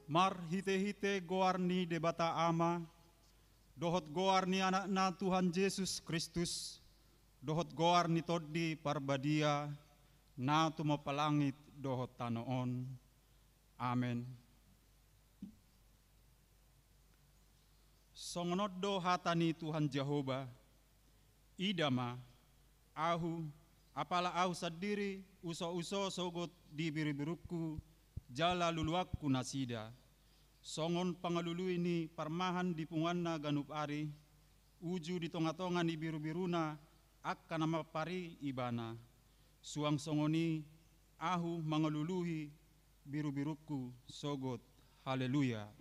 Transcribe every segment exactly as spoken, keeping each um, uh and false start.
Marhite-hite goar ni Debata Ama, dohot goar ni Anakna Tuhan Jesus Kristus, dohot goar ni Tondi Parbadia, na tumompa langit dohot tano on. Amen. Songon on do hata ni Tuhan Jahowa: Ida ma, ahu, apala ahu sandiri uso-uso sogot di birubirungku jala luluanku nasida. Songon pangalului ni parmahan di punguanna ganup ari, uju di tonga-tonga ni birubiruna angka na mampar i ibana. Suang songon i ahu mangalului birubirungku sogot. Haleluya.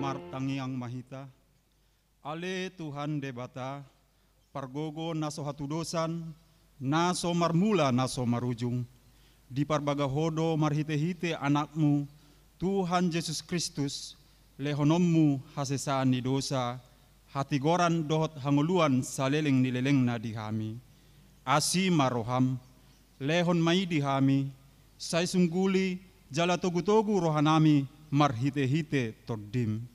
Martangiang ma hita. Ale Tuhan Debata, pargogo na so hatudosan, na so marmula na so marujung, diparbaga Ho do marhite-hite Anakmu, Tuhan Jesus Kristus, lehononmu hasesaan ni dosa, hatigoran dohot hangoluan saleleng ni lelengna di hami. Asi ma roham, lehon ma i di hami, sai sungguli jala togu-togu rohanami marhite-hite Tondim.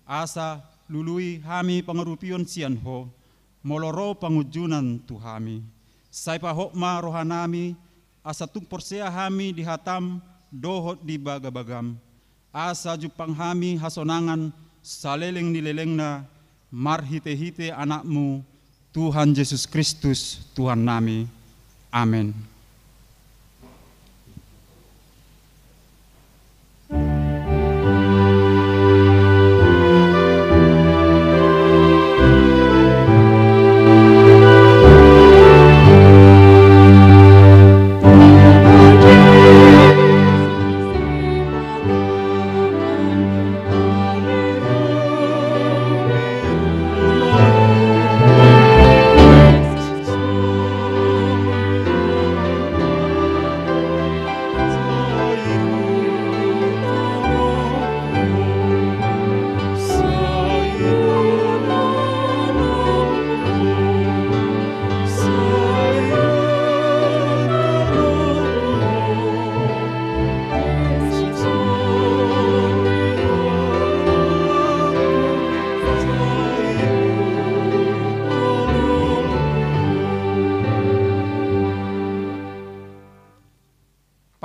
Asa lului hami pangurupion sian Ho, molo ro pangunjunan tu hami. Sai pahot ma rohanami, asa tung porsea hami di hatam dohot di bagabagam. Asa jumpang hami hasonangan saleleng ni lelengna, marhite-hite Anakmu, Tuhan Jesus Kristus, Tuhannami. Amen.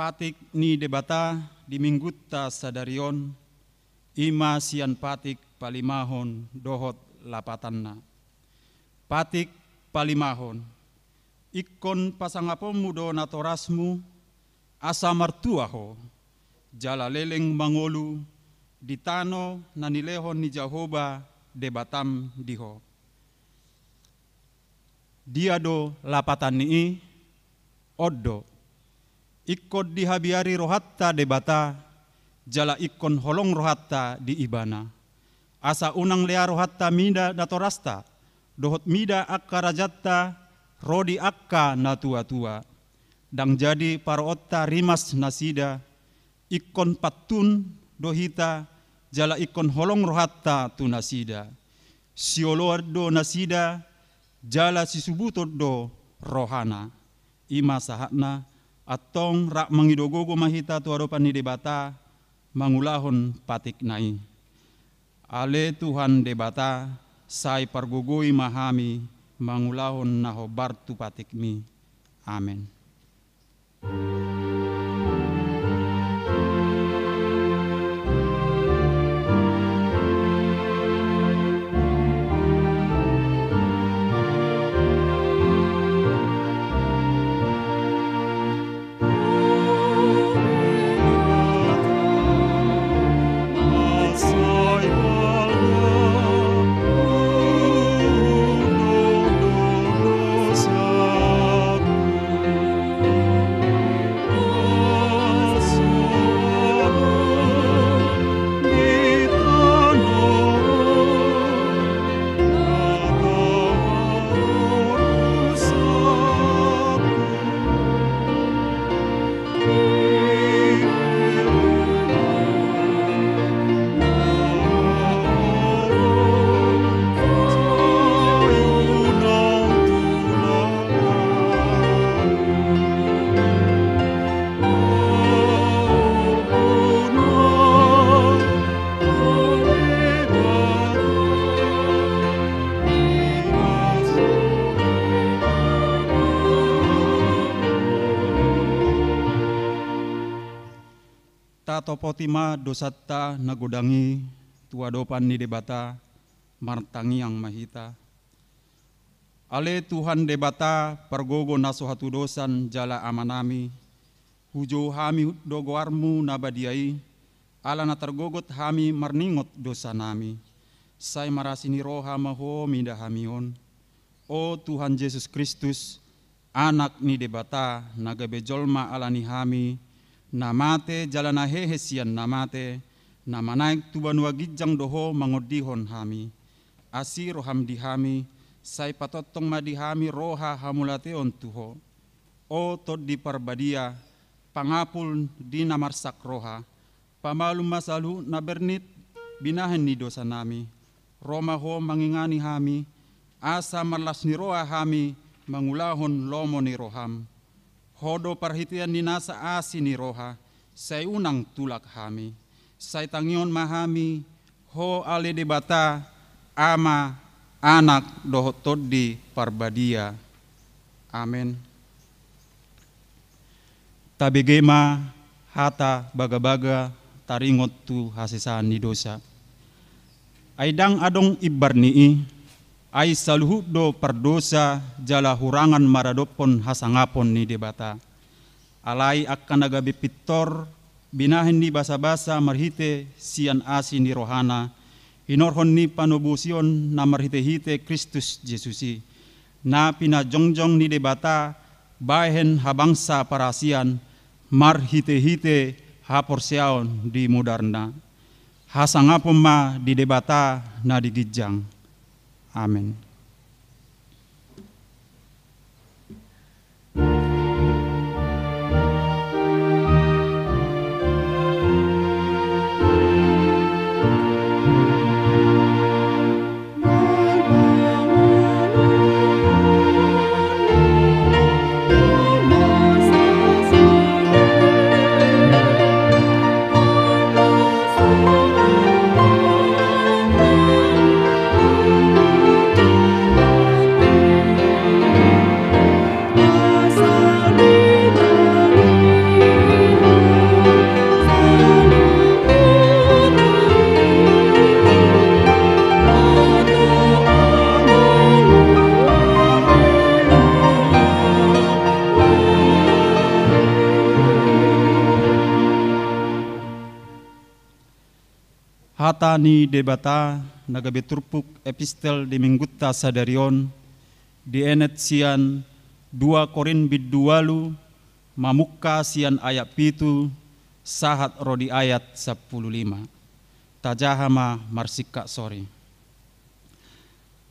Patik ni Debata di Minggunta sadari on, i ma sian patik palimahon dohot lapatanna. Patik palimahon. Ingkon pasangaponmu do natorasmu, asa martua ho, jala leleng mangolu di tano na nilehon ni Jahowa Debatam di ho. Dia do lapatan ni i? On do. Ingkon dihabiari rohanta Debata, jala ingkon holong rohanta di Ibana. Asa unang lea rohanta mida natorasta, dohot mida angka rajanta ro di angka na tua-tua. Ndang jadi paroonta rimas nasida, ingkon pantun do hita, jala ingkon holong rohanta tu nasida. Sioloan do nasida, jala sisubuton do rohana. I ma sahatna, antong rap mangido gogo ma hita tu adopan ni Debata, mangulahon patikna i. Ale Tuhan Debata, sai pargogoi ma hami mangulahon na hombar tu patikmi. Amen. Poti ma dosanta na godang i tu adopan ni Debata, martangiang ma hita. Ale Tuhan Debata, pargogo na so hatudosan jala Amanami, hujou hami do goarmu na badia i, ala na targogot hami marningot dosanami. Sai marasi ni roha ma Ho mida hami on. O Tuhan Jesus Kristus, Anak ni Debata, na gabe jolma ala ni hami, na mate jala na hehe sian na mate, na manaek tu banua ginjang do Ho mangondihon hami. Asi roham di hami, sai patongtong ma di hami roha hamauliateon tu Ho. O Tondi Parbadia, pangapul di na marsak roha, pamalum ma saluhut na bernit binahen ni dosanami. Ro ma Ho mangingani hami, asa marlas ni roha hami mangulahon lomo ni roham. Ho do parhitean ni nasa asi ni roha, sai unang tulak hami. Sai tangihon ma hami, Ho ale Debata, Ama, Anak, dohot Tondi Parbadia. Amen. Tabege ma hata bagabaga taringot tu hasesaan ni dosa. Ai ndang adong imbar ni i, ai saluhut do pardosa jala hurangan maradophon hasangapon ni Debata. Alai angka na gabe pintor binahen ni basabasa marhite sian asi ni rohana, hinorhon ni panobusion na marhitehite Kristus Jesus i, na pinajongjong ni Debata bahen habangsa parasian marhitehite haporseaon di mudarna. Hasangapon ma di Debata na di ginjang. Amen. Hata ni Debata na gabe turpuk epistel di Minggunta sadari on, dienet sian dua Korint bindu ualu, mamungka sian ayat pitu sahat ro di ayat sampulu lima. Tajaha ma marsingkat sori.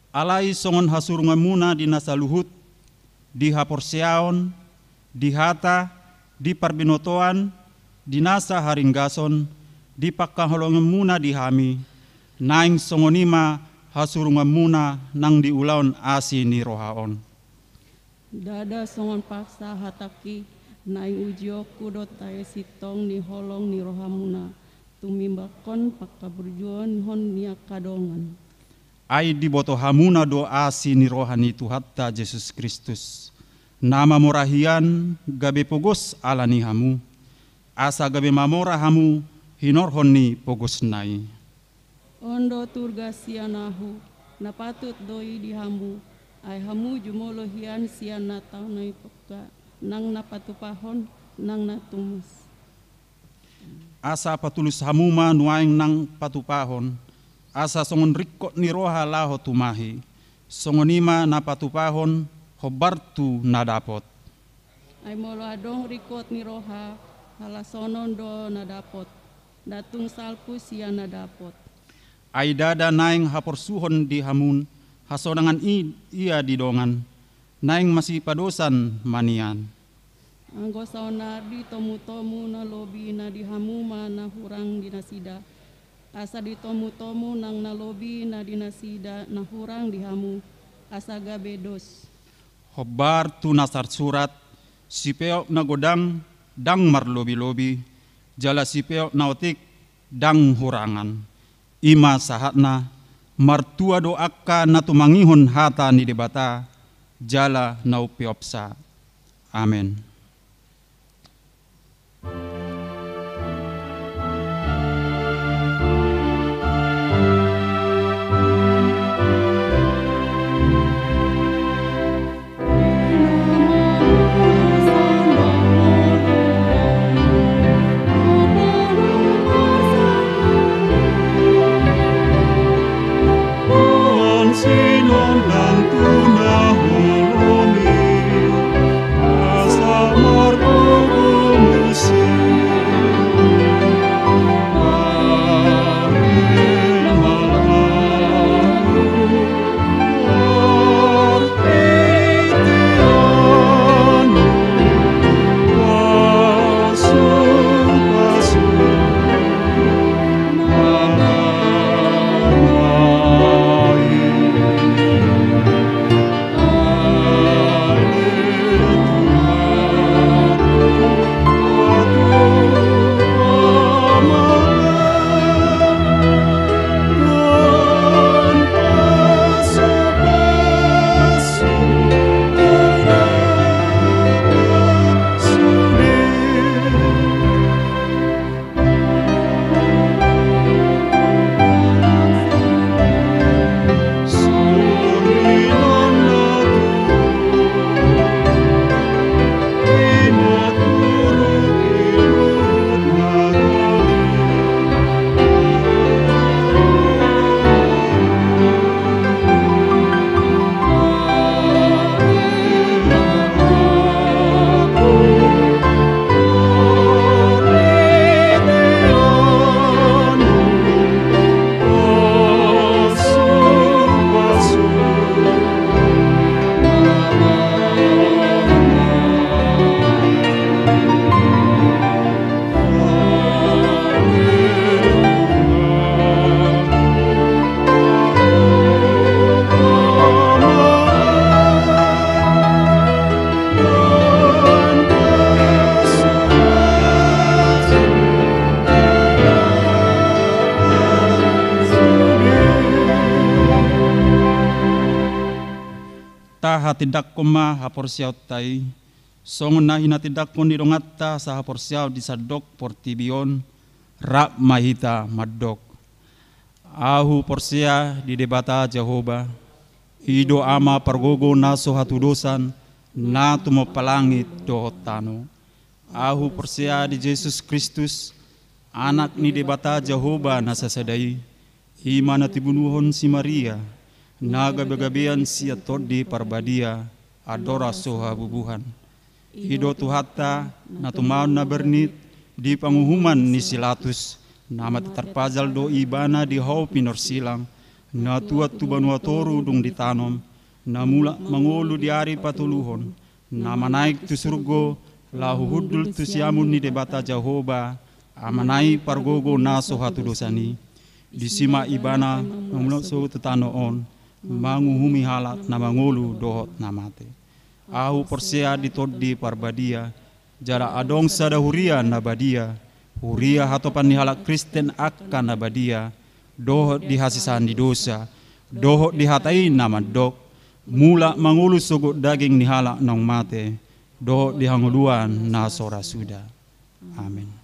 Alai songon hasurunganmuna di na saluhut, di haporseaon, di hata, di parbinotoan, di nasa haringgason, di pangkaholonganmuna di hami, naeng songon i ma hasurunganmuna nang di ulaon asi ni roha on. Ndada songon paksa hatangki, naeng ujionku do tahe sintong ni holong ni rohamuna, tumimbanghon panghaburjuonhon ni angka dongan. Ai diboto hamuna do asi ni roha ni Tuhanta Jesus Kristus, na mamora hian gabe pogos ala ni hamu, asa gabe mamora hamu hinorhon ni pogosna i. On do turga sian ahu, na patut do i di hamu, ai hamu jumolo hian sian na tano i pongka, nang na patupahon, nang na tumus. Asa patulus hamu ma nuaeng nang patupahon, asa songon ringkot ni roha laho tumahi, songon i ma na patupahon hombar tu na dapot. Ai molo adong ringkot ni roha, halasonon do na dapot, ndang tung salpu sian na dapot. Ai ndada naeng haporsuhon di hamu hasonangan i ia di dongan, naeng masipadosan ma nian. Anggo saonari tomutomu na lobi na di hamu ma na hurang di nasida, asa ditomutomu nang na lobi na di nasida na hurang di hamu, asa gabe dos. Hombar tu na tarsurat, sipeop na godang ndang marlobilobi, jala sipeop na otik ndang hurangan. I ma sahatna, martua do angka na tumangihon hata ni Debata, jala na umpeopsa. Amen. tindanghon ma haporseaonta i, songon na hinatindanghon ni donganta sahaporseaon di sandok portibi on, rap ma hita mandok. Ahu porsea di Debata Jahowa, i do Ama pargogo na so hatudosan, na tumompa langit dohot tano. Ahu porsea di Jesus Kristus, Anak ni Debata Jahowa na sasada i, i ma na tibunuhon si Maria, na gabegabean sian Tondi Parbadia, andorang so habubuhan. I do Tuhanta, na tumaon na bernit, di panguhuman ni si Latus, na mate tarpajal do ibana di hau pinorsilang, na tuat tu banua toru dung ditanom, na mulak mangolu di ari patoluhon, na manaek tu surgo, laho hundul tu siamun ni Debata Jahowa, Amana i pargogo na so hatudosan i. Disi ma ibana na mulak sogot tu tano on, manguhumi halak na mangolu dohot na mate. Ahu porsea di Tondi Parbadia, jala adong sada huria na badia, huria hatopan ni halak Kristen angka na badia, dohot di hasesaan ni dosa, dohot di hata i na mandok, mulak mangolu sogot daging ni halak naung mate, dohot di hangoluan na so ra suda. Amen.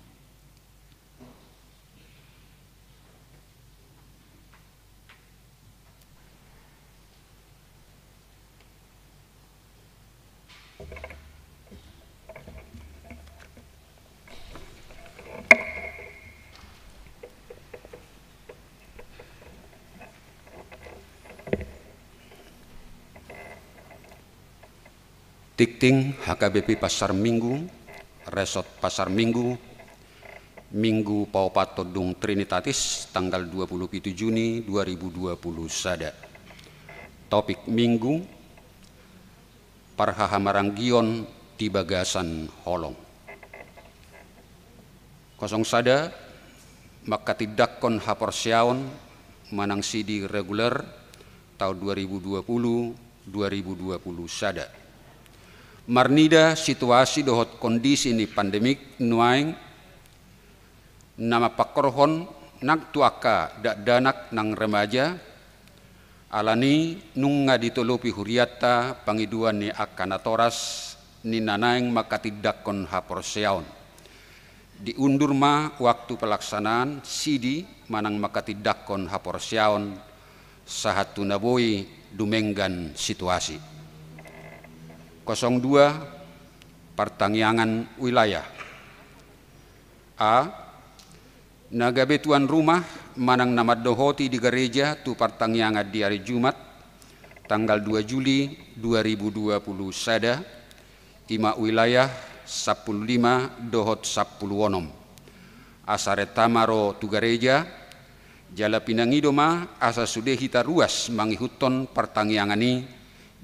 Tingting H K B P Pasar Minggu, Resort Pasar Minggu, Minggu paopathon dung Trinitatis, tanggal dua puluh pitu Juni dua ribu dua puluh sada. Topik Minggu, parhahamaranggion di bagasan holong. Kosong sada, manghatindanghon haporseaon manang sidi reguler taon dua ribu dua puluh, dua ribu dua puluh sada. Marnida situasi dohot kondisi ni pandemik nuaeng, na mampangkorhon nang tu angka dakdanak nang remaja, alani nunga ditolopi hurianta pangidoan ni angka natoras ni na naeng manghatindanghon haporseaon. Diundur ma waktu pelaksanaan sidi manang manghatindanghon haporseaon sahat tu na boi dumenggan situasi. Kosong dua, partangiangan wilayah. A, na gabe tuan rumah manang na mandohoti di gareja tu partangiangan di ari Jumat, tanggal dua Juli dua ribu dua puluh sada, i ma wilayah sampulu lima dohot sampulu onom. Asa renta ma ro tu gareja, jala pinangido ma asa sude hita ruas mangihuthon partangiangan i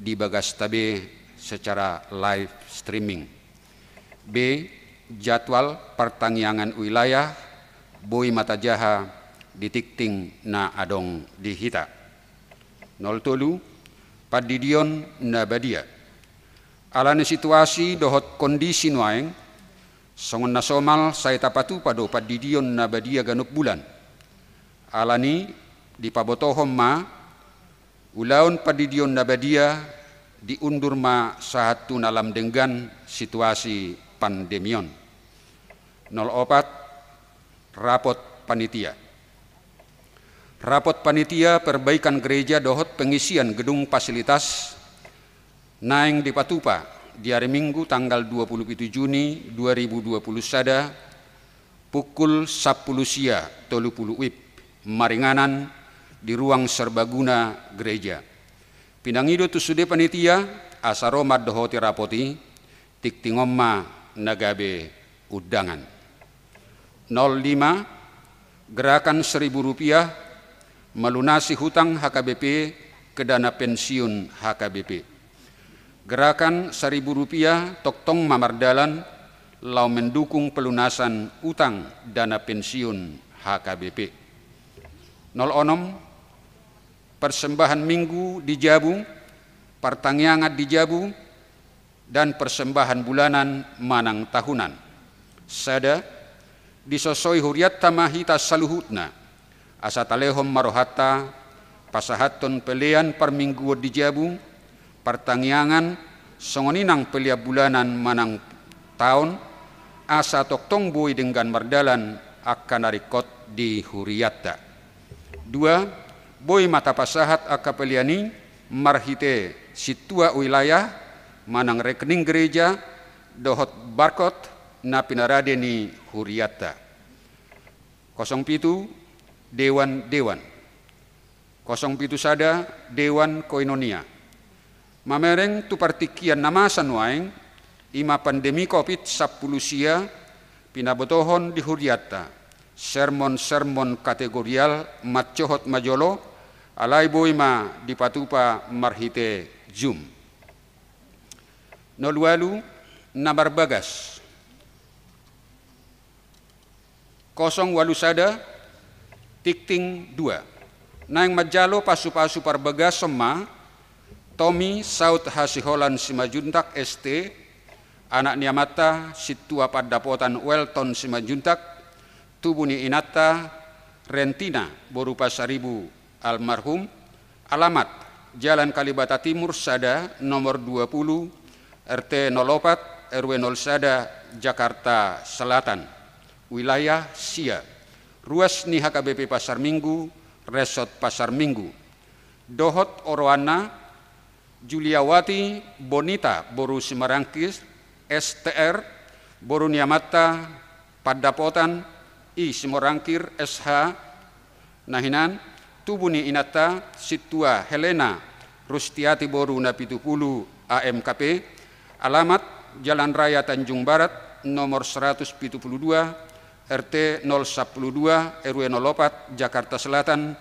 di bagasta be secara live streaming. B, jadwal partangiangan wilayah boi ma tajaha di tingting na adong di hita. Nol tolu, pandidion na badia. Alani situasi dohot kondisi nuaeng, songon na somal sai tapatupa do pandidion na badia ganup bulan. Alani dipabotohon ma, ulaon pandidion na badia diundur ma sahat tu na lam denggan situasi pandemi on. Nol opat, rapot panitia. Rapot panitia perbaikan gereja dohot pengisian gedung fasilitas naeng dipatupa di ari Minggu tanggal dua puluh pitu Juni dua ribu dua puluh sada, pukul sampulu sia tolu pulu WIB, maringanan di ruang serbaguna gereja. Pinangido tu sude panitia asa ro mandohoti rapot i, tingting on ma na gabe undangan. Nol lima, gerakan seribu rupiah melunasi hutang H K B P ke dana pensiun H K B P. Gerakan seribu rupiah tongtong ma mardalan laho mendukung pelunasan utang dana pensiun H K B P. Nol onom, persembahan Minggu di jabu, partangiangan di jabu, dan persembahan bulanan manang tahunan. Sada, disosoi hurianta ma hita saluhutna, asa talehon ma rohanta pasahathon pelean parmingguon di jabu, partangiangan, songon i nang pelean bulanan manang taon, asa tongtong boi denggan mardalan angka na ringkot di hurianta. Dua, boi ma tapasahat angka pelean i marhite sintua wilayah manang rekening gereja dohot barcode na pinarade ni hurianta. Kosong pitu, dewan-dewan. Kosong pitu sada, dewan koinonia. Mamereng tu partingkian na masa nuaeng, i ma pandemi covid sampulu sia, pinabotohon di hurianta sermon-sermon kategorial mancohot ma jolo, alai boi ma dipatupa marhite Zoom. Nol ualu, na marbagas. Kosong ualu sada, tingting dua. Naeng manjalo pasupasu parbagason ma Tommy Saud Hasiholan Simanjuntak S T, anak ni amanta Sintua Pandapotan Welton Simanjuntak, tubu ni inanta Rentina boru Pasaribu almarhum, alamat Jalan Kalibata Timur sada, nomor dua puluh, R T nol opat, R W nol sada, Jakarta Selatan. Wilayah sia. Ruas ni H K B P Pasar Minggu, Resort Pasar Minggu. Dohot oroanna, Juliawati Bonita boru Simarangkir, S T R, boru ni amanta Pandapotan I Simorangkir, S H, na hinan, tubu ni inanta Sintua Helena Rustiati boru na pitu pulu, A M K P, alamat Jalan Raya Tanjung Barat, nomor seratus pitu pulu dua, R T nol sampulu dua, R W nol opat, Jakarta Selatan,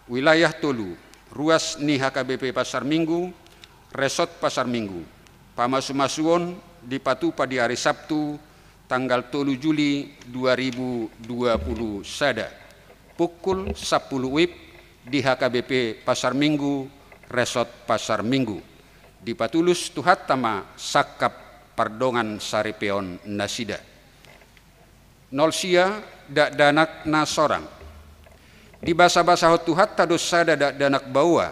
wilayah tolu, ruas ni H K B P Pasar Minggu, Resort Pasar Minggu. Pamasumasuon dipatupa di ari Sabtu, tanggal tolu Juli dua ribu dua puluh sada, pukul sampulu wib di H K B P Pasar Minggu, Resort Pasar Minggu. Dipatulus Tuhanta ma sangkap pardongansaripeon nasida. Nol sia, dakdanak na sorang. Dibasabasahon Tuhanta do sada dakdanak baoa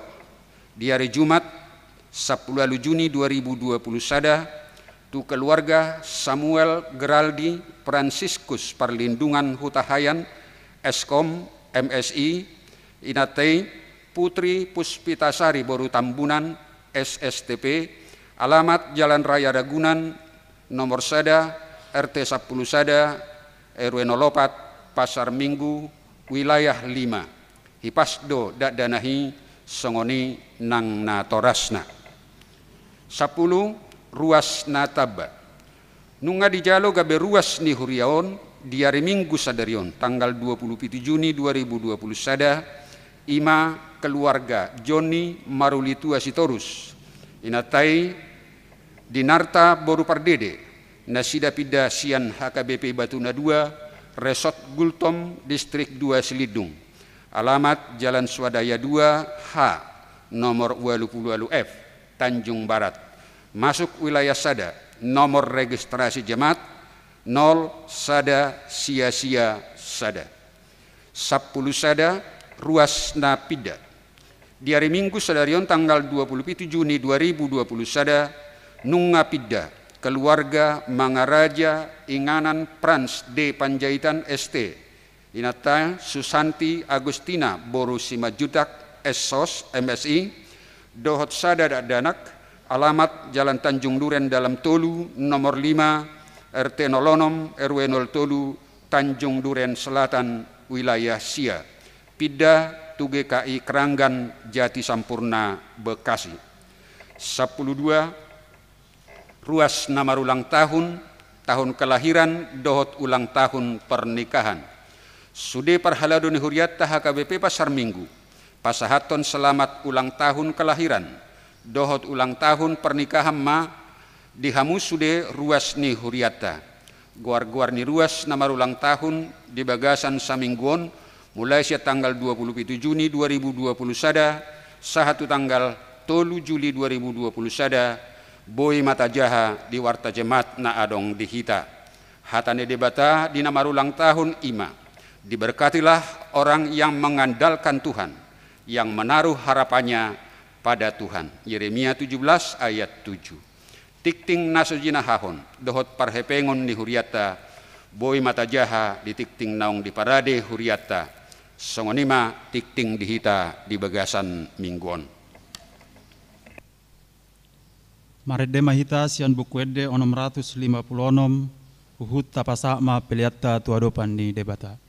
di ari Jumat, sampulu ualu Juni dua ribu dua puluh sada, tu keluarga Samuel Geraldi Franciscus Parlindungan Hutahaean, S Kom, M Si, inanta i Putri Puspitasari boru Tambunan, S S T P, alamat Jalan Raya Ragunan, nomor sada, R T sampulu sada, R W nol opat, Pasar Minggu, wilayah lima. Hipas do dakdanak i, songon i nang natorasna. Sampulu, ruas na tamba. Nunga dijalo gabe ruas ni huria on di ari Minggu sadari on, tanggal dua puluh pitu Juni dua ribu dua puluh sada, i ma keluarga Joni Marulitua Sitorus, inanta i Dinarta boru Pardede, nasida pinda sian H K B P Batuna dua, Resort Gultom, Distrik dua Silindung. Alamat Jalan Swadaya dua H, nomor ualu pulu ualu F, Tanjung Barat. Masuk wilayah sada, nomor registrasi jemaat nol sada sia sia sada. Sampulu sada, ruas na pinda. Di ari Minggu sadari on, tanggal dua puluh pitu Juni dua ribu dua puluh sada, nunga pinda keluarga Mangaraja inganan Frans D Panjaitan S T, inanta Susanti Agustina boru Simanjuntak, S Sos, M Si, dohot sada dakdanak, alamat Jalan Tanjung Duren Dalam Tolu, nomor lima, R T nol onom, R W nol tolu, Tanjung Duren Selatan, wilayah sia. Pinda tu G K I Keranggan, Jatisampurna, Bekasi. Sampulu dua, ruas na marulang tahun, tahun kelahiran dohot ulang tahun pernikahan. Sude parhalado ni hurianta H K B P Pasar Minggu pasahathon selamat ulang tahun kelahiran dohot ulang tahun pernikahan ma di hamu sude ruas ni hurianta. Goar-goar ni ruas na marulang tahun di bagasan saminggu on, mulai sian tanggal dua puluh pitu Juni dua ribu dua puluh sada sahat tu tanggal tolu Juli dua ribu dua puluh sada, boi ma tajaha di warta jemaat na adong di hita. Hata ni Debata di na marulang tahun i ma: Diberkatilah orang yang mengandalkan Tuhan, yang menaruh harapannya pada Tuhan. Yeremia tujuh belas ayat tujuh. Tingting na so jinahahon dohot parhepengon ni hurianta, boi ma tajaha di tingting naung diparade hurianta. Songon i ma tingting di hita di bagasan minggu on. Marende ma hita sian Buku Ende onom ratus lima pulu onom, huhut tapasahat ma peleanta tu adopan ni Debata.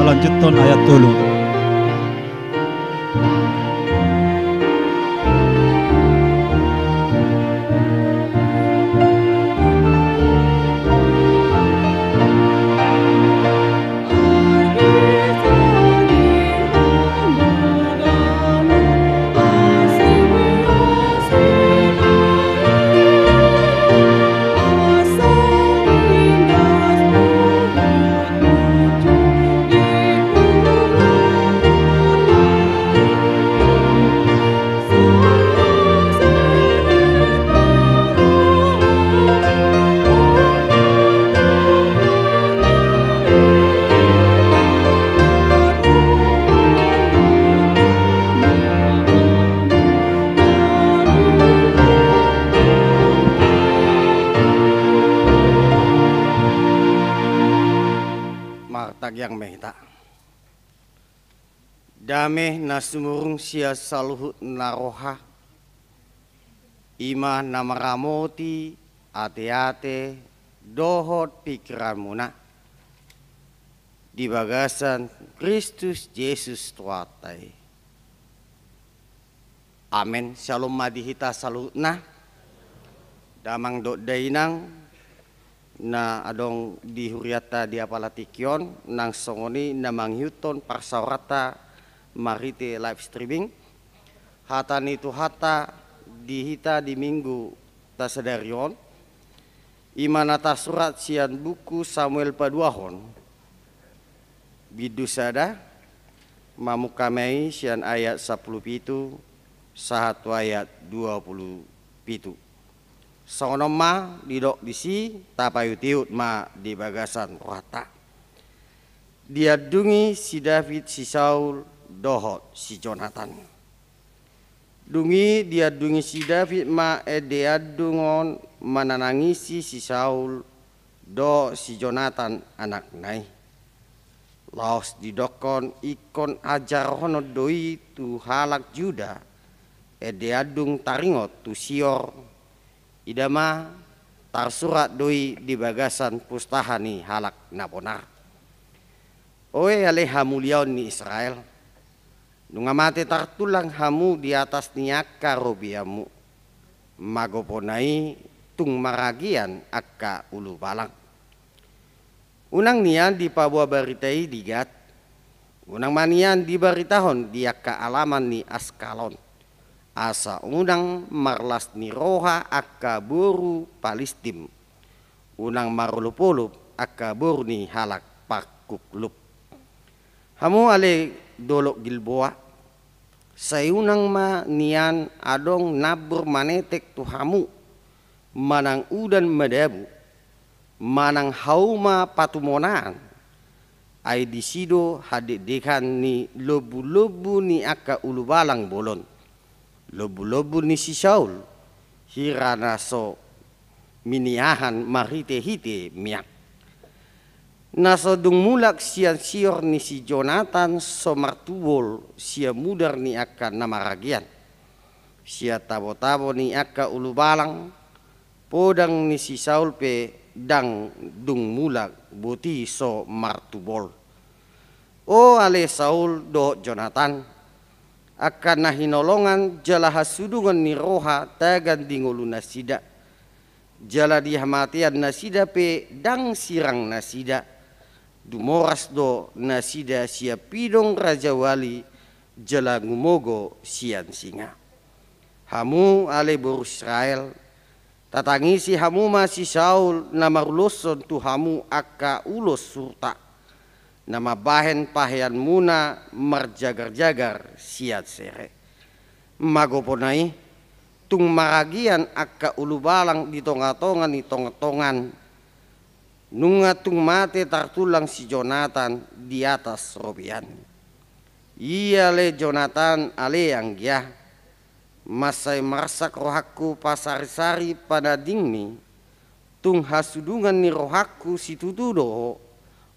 Talanjuthon ayat tolu. Martangiang ma hita. Dame na sumurung sian saluhut na roha, i ma na maramoti ateate dohot pingkiranmuna di bagasan Kristus Jesus Tuhanta i. Amen. Syalom ma di hita saluhutna. Damang dohot dainang na adong di hurianta di apala tingki on, nang songon i na mangihuthon parsaoranta marhite live streaming. Hata ni Tuhanta di hita di minggu ta sadari on, i ma na tarsurat sian buku Samuel Paduahon, bindu sada, mamungka ma i sian ayat sampulu pitu sahat tu ayat dua pulu pitu. Songon on ma didok disi, tapaihutihut ma di bagasan rohanta. Diandungi si David si Saul dohot si Jonatan. Dung i diandungi si David ma ende andung on mananangisi si Saul dohot si Jonatan anakna i. Laos didokkon ingkon ajarhonon do i tu halak Juda, ende andung taringot tu sior, ida ma tarsurat do i di bagasan pustaha ni halak na bonar. Oe ale hamuliaon ni Israel, nunga mate tartulang hamu di atas ni angka robeanmu, magopona i tung maragian angka ulubalang. Unang nian dipaboa barita i di Gat, unang ma nian dibaritahon di angka alaman ni Askalon, asa unang marlas ni roha angka boru Palistim, unang marolopolop angka boru ni halak parkuklop. Hamu ale dolok Gilboa, sai unang ma nian adong nambur manetek tu hamu, manang udan madabu, manang hauma patumonaan, ai disi do hadekdekan ni lombulombu ni angka ulubalang bolon, lombulombu ni si Saul, hira na so miniahan marhitehite miak. Na so dung mulak sian sior ni si Jonatan so martubol sian mudar ni angka na maragean, sian tabotabo ni angka ulubalang, podang ni si Saul pe ndang dung mulak boti so martubol. O ale Saul dohot Jonatan, angka na hinolongan jala hasudungan ni roha tagan di ngolunasida, jala di hamatean nasida pe ndang sirang nasida, dumoras do nasida sian pidong rajawali jala gumogo sian singa. Hamu ale boru Israel, tatangisi hamu ma si Saul na maruloshon tu hamu angka ulos surta, na mambahen paheanmuna marjagarjagar sian sere. Magopona i, tung maragean angka ulubalang di tongatonga ni tongantongan, nunga tung mate tartulang si Jonatan di atas robean. Ia ale Jonatan ale anggia, mansai marsak rohangku pasarisari panandingmi, tung hasudungan ni rohangku situtu do ho,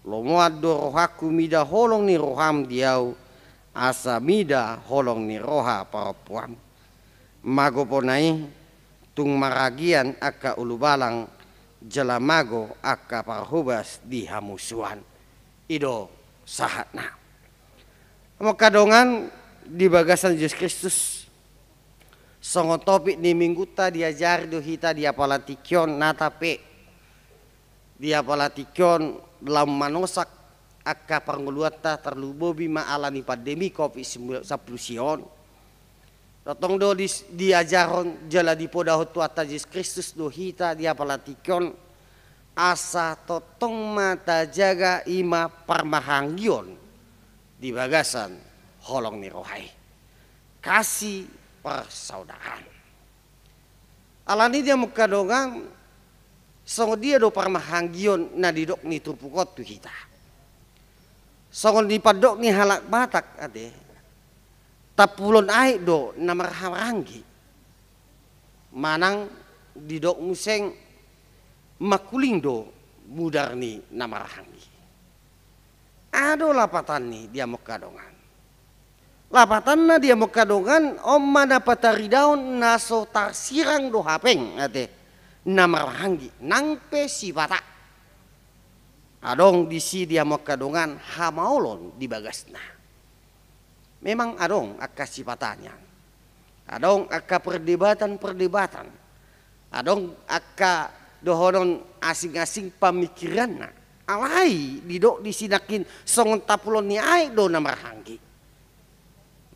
lomoan do rohangku mida holong ni roham di ahu, asa mida holong ni roha parompuam. Magopona i, tung maragean angka ulubalang, jala mago angka parhobas di hamusuan. I do sahatna. Amang angka dongan di bagasan Jesus Kristus, songon topik ni minggunta diajari do hita di apala tingki on, nata pe di apala tingki on lam manosak angka parngoluanta, tarlumobi ma ala ni pandemi covid sampulu sia on. Tongtong do di, diajarhon jala dipodahon Tuhanta Jesus Kristus do hita di apala tingki on, asa tongtong ma tajaga i ma parmarhahaanggion di bagasan holong ni roha i. Kasih persaudaraan. Alani i di amang angka dongan, songon dia do parmarhahaanggion na didok ni turpuk on tu hita? Songon dipandok ni halak Batak ate, tampulon aek do na marhahamaranggi. Manang didok muse, mangkuling do mudar ni na marhahamaranggi. Aha do lapatanna i di amang angka dongan? Lapatanna di amang angka dongan, on ma na pataridaon na so tarsirang do hapeng ate na marhahamaranggi, nang pe sipata. Adong disi di amang angka dongan hamaolon di bagasna. Memang adong angka sipata nian. Adong angka perdebatan-perdebatan. Adong angka dohonon asing-asing pamikiranna. Alai didok disi nangkin songon tampulon ni aek do na marhahamaranggi.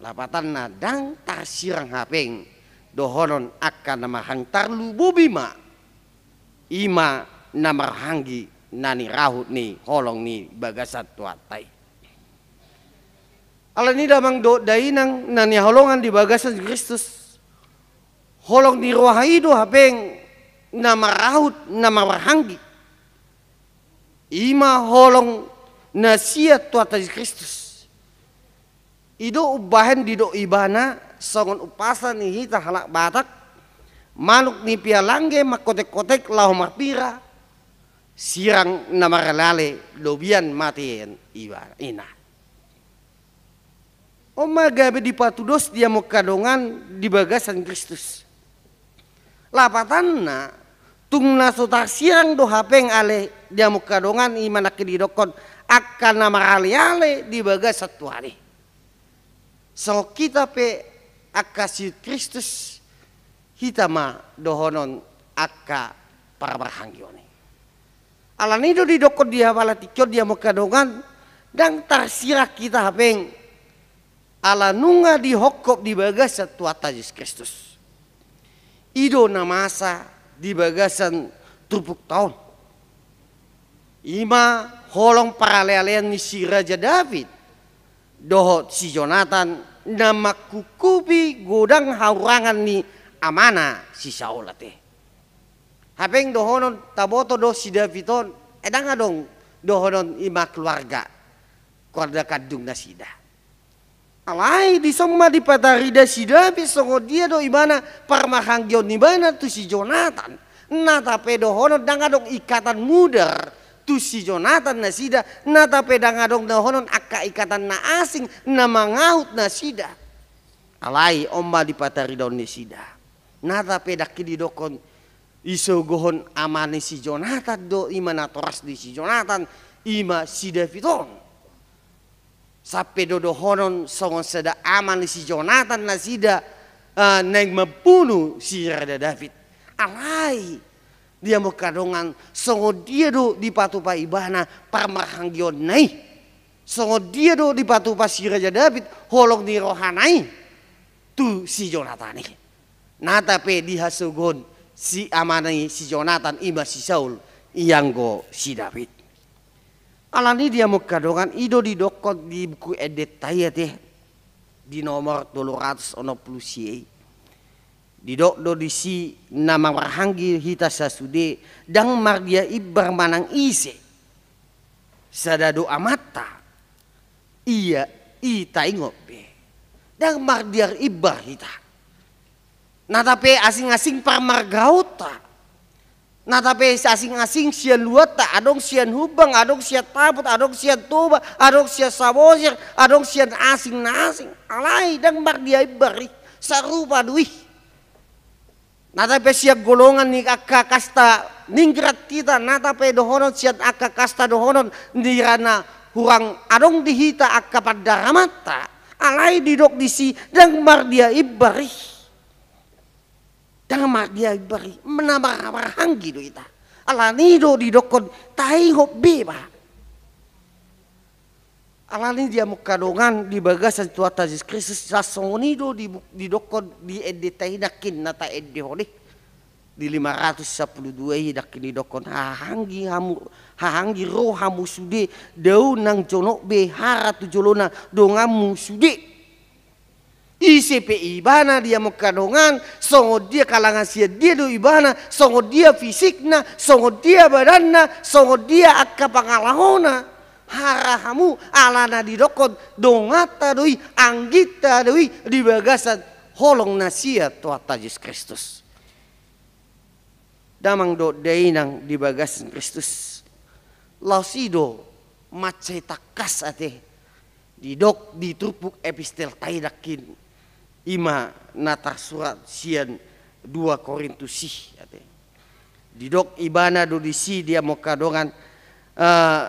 Lapatanna ndang tarsirang hapeng dohonon angka na marhahamaranggi, tarlumobi ma i ma na marhahamaranggi na nirahut ni holong ni bagasan Tuhanta i. Alani i damang dohot dainang na hinaholongan di bagasan Kristus, holong ni roha i do hapeng na marahut na marhahamaranggi. I ma holong na sian Tuhanta Jesus Kristus. I do umbahen didok ibana songon umpasa ni hita halak Batak, manuk ni pialangge mangkotek-kotek laho marpira, sirang na maraleale lobian mate ibana, ina. On ma gabe dipatudos di amang angka dongan di bagasan Kristus. Lapatanna, tung na so tarsirang do hapeng ale di amang angka dongan, i ma nangkin didokkon angka na maraleale di bagasan Tuhan i. Songon hita pe angka sihuthon Kristus, hita ma dohonon angka parmarhahamaranggion i. Alani i do didokkon di apala tingki on di amang angka dongan, ndang tarsirang hita hapeng ala nunga dihophop di bagasan Tuhanta Jesus Kristus. I do na masa di bagasan turpukta on. I ma holong paralealean ni si Raja David dohot si Jonatan na mangkungkupi godang hahurangan ni amana si Saul ate. Hape dohonon taboto do si David on, eh, ndang adong dohonon i ma keluarga, keluarga kandung nasida. Alai dison ma dipatarida si David songon dia do ibana parmarhanggion ni ibana tu si Jonatan. Nata pe dohonon ndang adong ikatan mudar tu si Jonatan nasida, nata pe ndang adong dohonon angka ikatan na asing na mangahut nasida. Alai on ma dipatarida on nasida. Nata pe ndang i didokkon isogohon ama ni si Jonatan do, i ma natoras ni si Jonatan, i ma si David on. Sampe do dohonon songon sada ama ni si Jonatan nasida, eh, naeng mambunu si Raja David. Alai dia mangkadongan songon dia do dipatupa ibana parmarhanggionna i. Songon dia do dipatupa si Raja David holong ni rohana i tu si Jonatan i. Nata pe dihasogohon si ama ni si Jonatan i ma si Saul, ianggo si David. Alani dia mangkadongan i do didokkon di buku endenta i ate, di nomor tolu ratus onom pulu sia i. Didok do disi na marhanggi hita sasude, ndang mardia imbar manang ise. Sada do amanta, ia i taingot be. Ndang mardia imbar hita. Nata pe asing-asing parmargaonta. Nata pe asing-asing sian luatta, adong sian Humbang, adong sian Tambun, adong sian Toba, adong sian Samosir, adong sian asing na asing. Alai ndang mardia imbar i, sarupa do i. Nata pe sian golongan ni angka kasta ningrat hita, nata pe dohonon sian angka kasta dohonon ni ra na hurang adong di hita angka pandaramanta, alai didok disi ndang mardia imbar i. Ndang mardia imbar i, na mar-, marhanggi do hita. Alani do didokkon taingot be ba. Alani dia mangkadongan di bagasan Tuhanta Jesus Kristus, sasongon i do di bu-, didokkon di endenta i nangkin na taendehon i. Di lima ratus sampulu dua i nangkin didokkon, hahanggi hamu, hahanggi ro hamu sude, dao nang jonok be hara tu jolona donganmu sude. Ise pe ibana dia mangkadongan, songon dia kalangan sian dia do ibana, songon dia fisikna, songon dia badanna, songon dia angka pangalahona. Hara hamu, alana didokkon donganta do i, angginta do i, di bagasan holong na sian Tuhanta Jesus Kristus. Damang dohot dainang di bagasan Kristus. Laos i do mansai tangkas ate didok di turpuk epistelta i nangkin, i ma na tarsurat sian dua Korintus i ate. Didok ibana do disi dia mangkadongan, eh,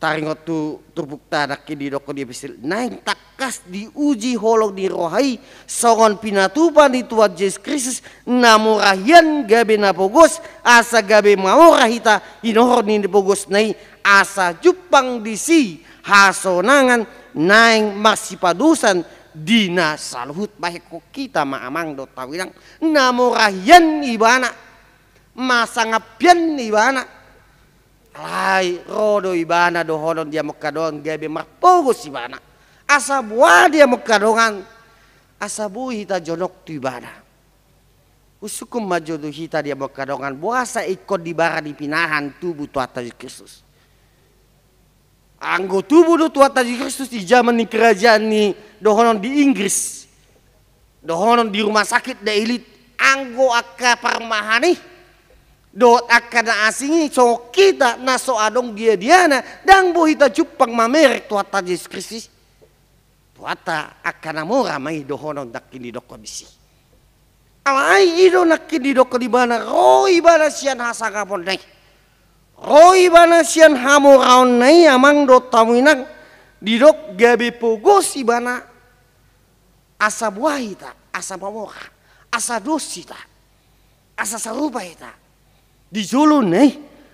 taringot tu turpukta nangkin didokkon di epistel, naeng tangkas diuji holong ni roha i songon pinatupa ni Tuhan Jesus Kristus, na mora hian gabe na pogos, asa gabe mamora hita hinorhon ni pogosna i, asa jumpang disi hasonangan naeng marsipadosan di na saluhut. Bahenon hita ma amang dohot hamu inang, na mora hian ibana, masangap hian ibana. Alai ro do ibana dohonon dia mangkadongan gabe marpogos ibana. Asa boha dia mangkadongan, asa boi hita jonok tu ibana. Husungkun ma jo tu hita dia mangkadongan, boasa ingkon dibara ni pinahan tubu Tuhanta Jesus Kristus. Anggo tubu do Tuhanta Jesus Kristus di jaman ni kerajaan ni dohonon di Inggris, dohonon di rumah sakit Dailit, anggo angka parmahan i dohot angka na asing i songon hita na so adong dia-diana, ndang boi hita jumpang mamereng Tuhanta Jesus Kristus. Tuhanta angka na mora ma i dohonon nangkin didokkon disi. Alai i do nangkin didokkon ibana, ro ibana sian hasangaponna i, ro ibana sian hamoraonna i, amang dohot hamu inang, didok gabe pogos ibana. Asa boha hita, asa mamora, asa dos hita, asa sarupa hita di jolona i.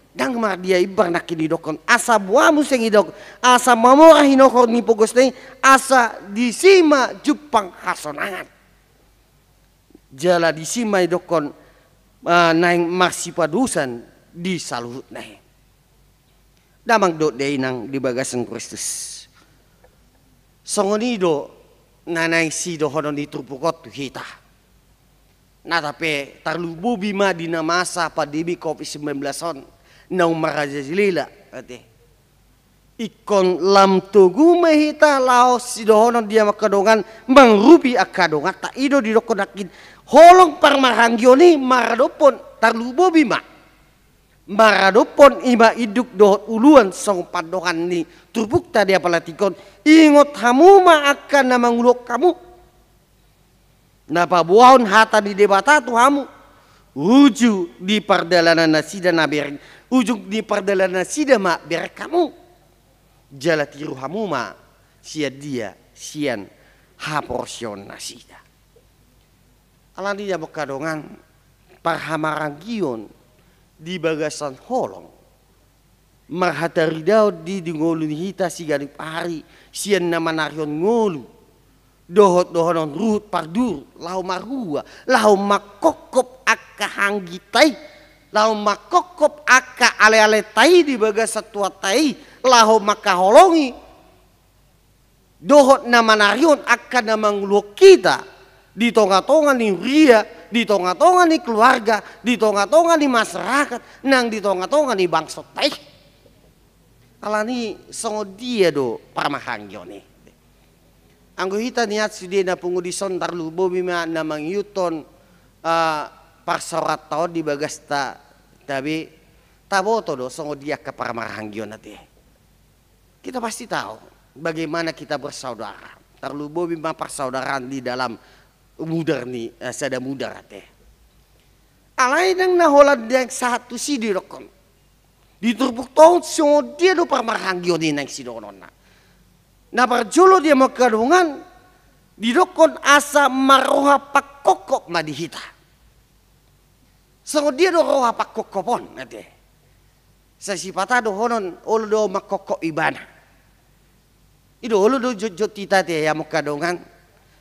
Ndang mardia imbar nangkin didokkon, asa boha muse didokkon, asa mamora hinorhon ni pogosna i, asa disi ma jumpang hasonangan. Jala disi ma didokkon, eh, naeng marsipadosan di saluhutna i. Damang dohot dainang di bagasan Kristus. Songon i do na naeng sidohonon ni turpuk on tu hita. Nata pe tarlumobi ma di na masa pandemi covid sembilan belas on, naung marajalela ate. Ingkon lam togu ma hita laho sidohonon di angka dongan, mangurupi angka donganta. I do didokkon nangkin holong parmaranggion i maradophon, tarlumobi ma maradophon i ma induk dohot uluan songon pandohan ni turpukta di apala tingki on. Ingot hamu ma angka na manguluhon hamu, na paboahon hata ni Debata tu hamu. Ujung ni pardalanan nasida na bereng, ujung ni pardalanan nasida ma bereng hamu. Jala tiru hamu ma sian dia, sian haporseaon nasida. Alani i angka dongan, parhamaranggion di bagasan holong marhataridaon di, di ngolu ni hita siganup ari, sian na manarihon ngolu dohot dohonon ruhut parduru, laho marhua, laho mangkophop angka hangginta i, laho mangkophop angka alealenta i di bagasan Tuhanta i, laho mangkaholongi dohot na manarihon angka na manguluhon hita di tongatonga ni huria, di tongatonga ni keluarga, di tongatonga ni masyarakat, nang di tongatonga ni bangsonta i. Alani i songon dia do parmaranggion i? Anggo hita nian sude na pungu dison, tarlumobi ma na mangihuthon, ah, parsaoranta on di bagasta, tabe taboto do songon dia angka parmaranggion ate. Kita pasti tahu bagaimana kita bersaudara. Tarlumobi ma parsaudaraan di dalam mudar ni, eh, sada mudar ate. Alai nang na holan naeng sahat tusi didokkon di turpukta on, songon dia do parmaranggion i naeng sidohononna? Na parjolo di angka dongan, didokkon asa marroha pangkophop ma di hita. Songon dia do roha pangkophop on ate? Sai sipata dohonon olo do mangkophop ibana. I do olo do jotjot hita ate, angka dongan.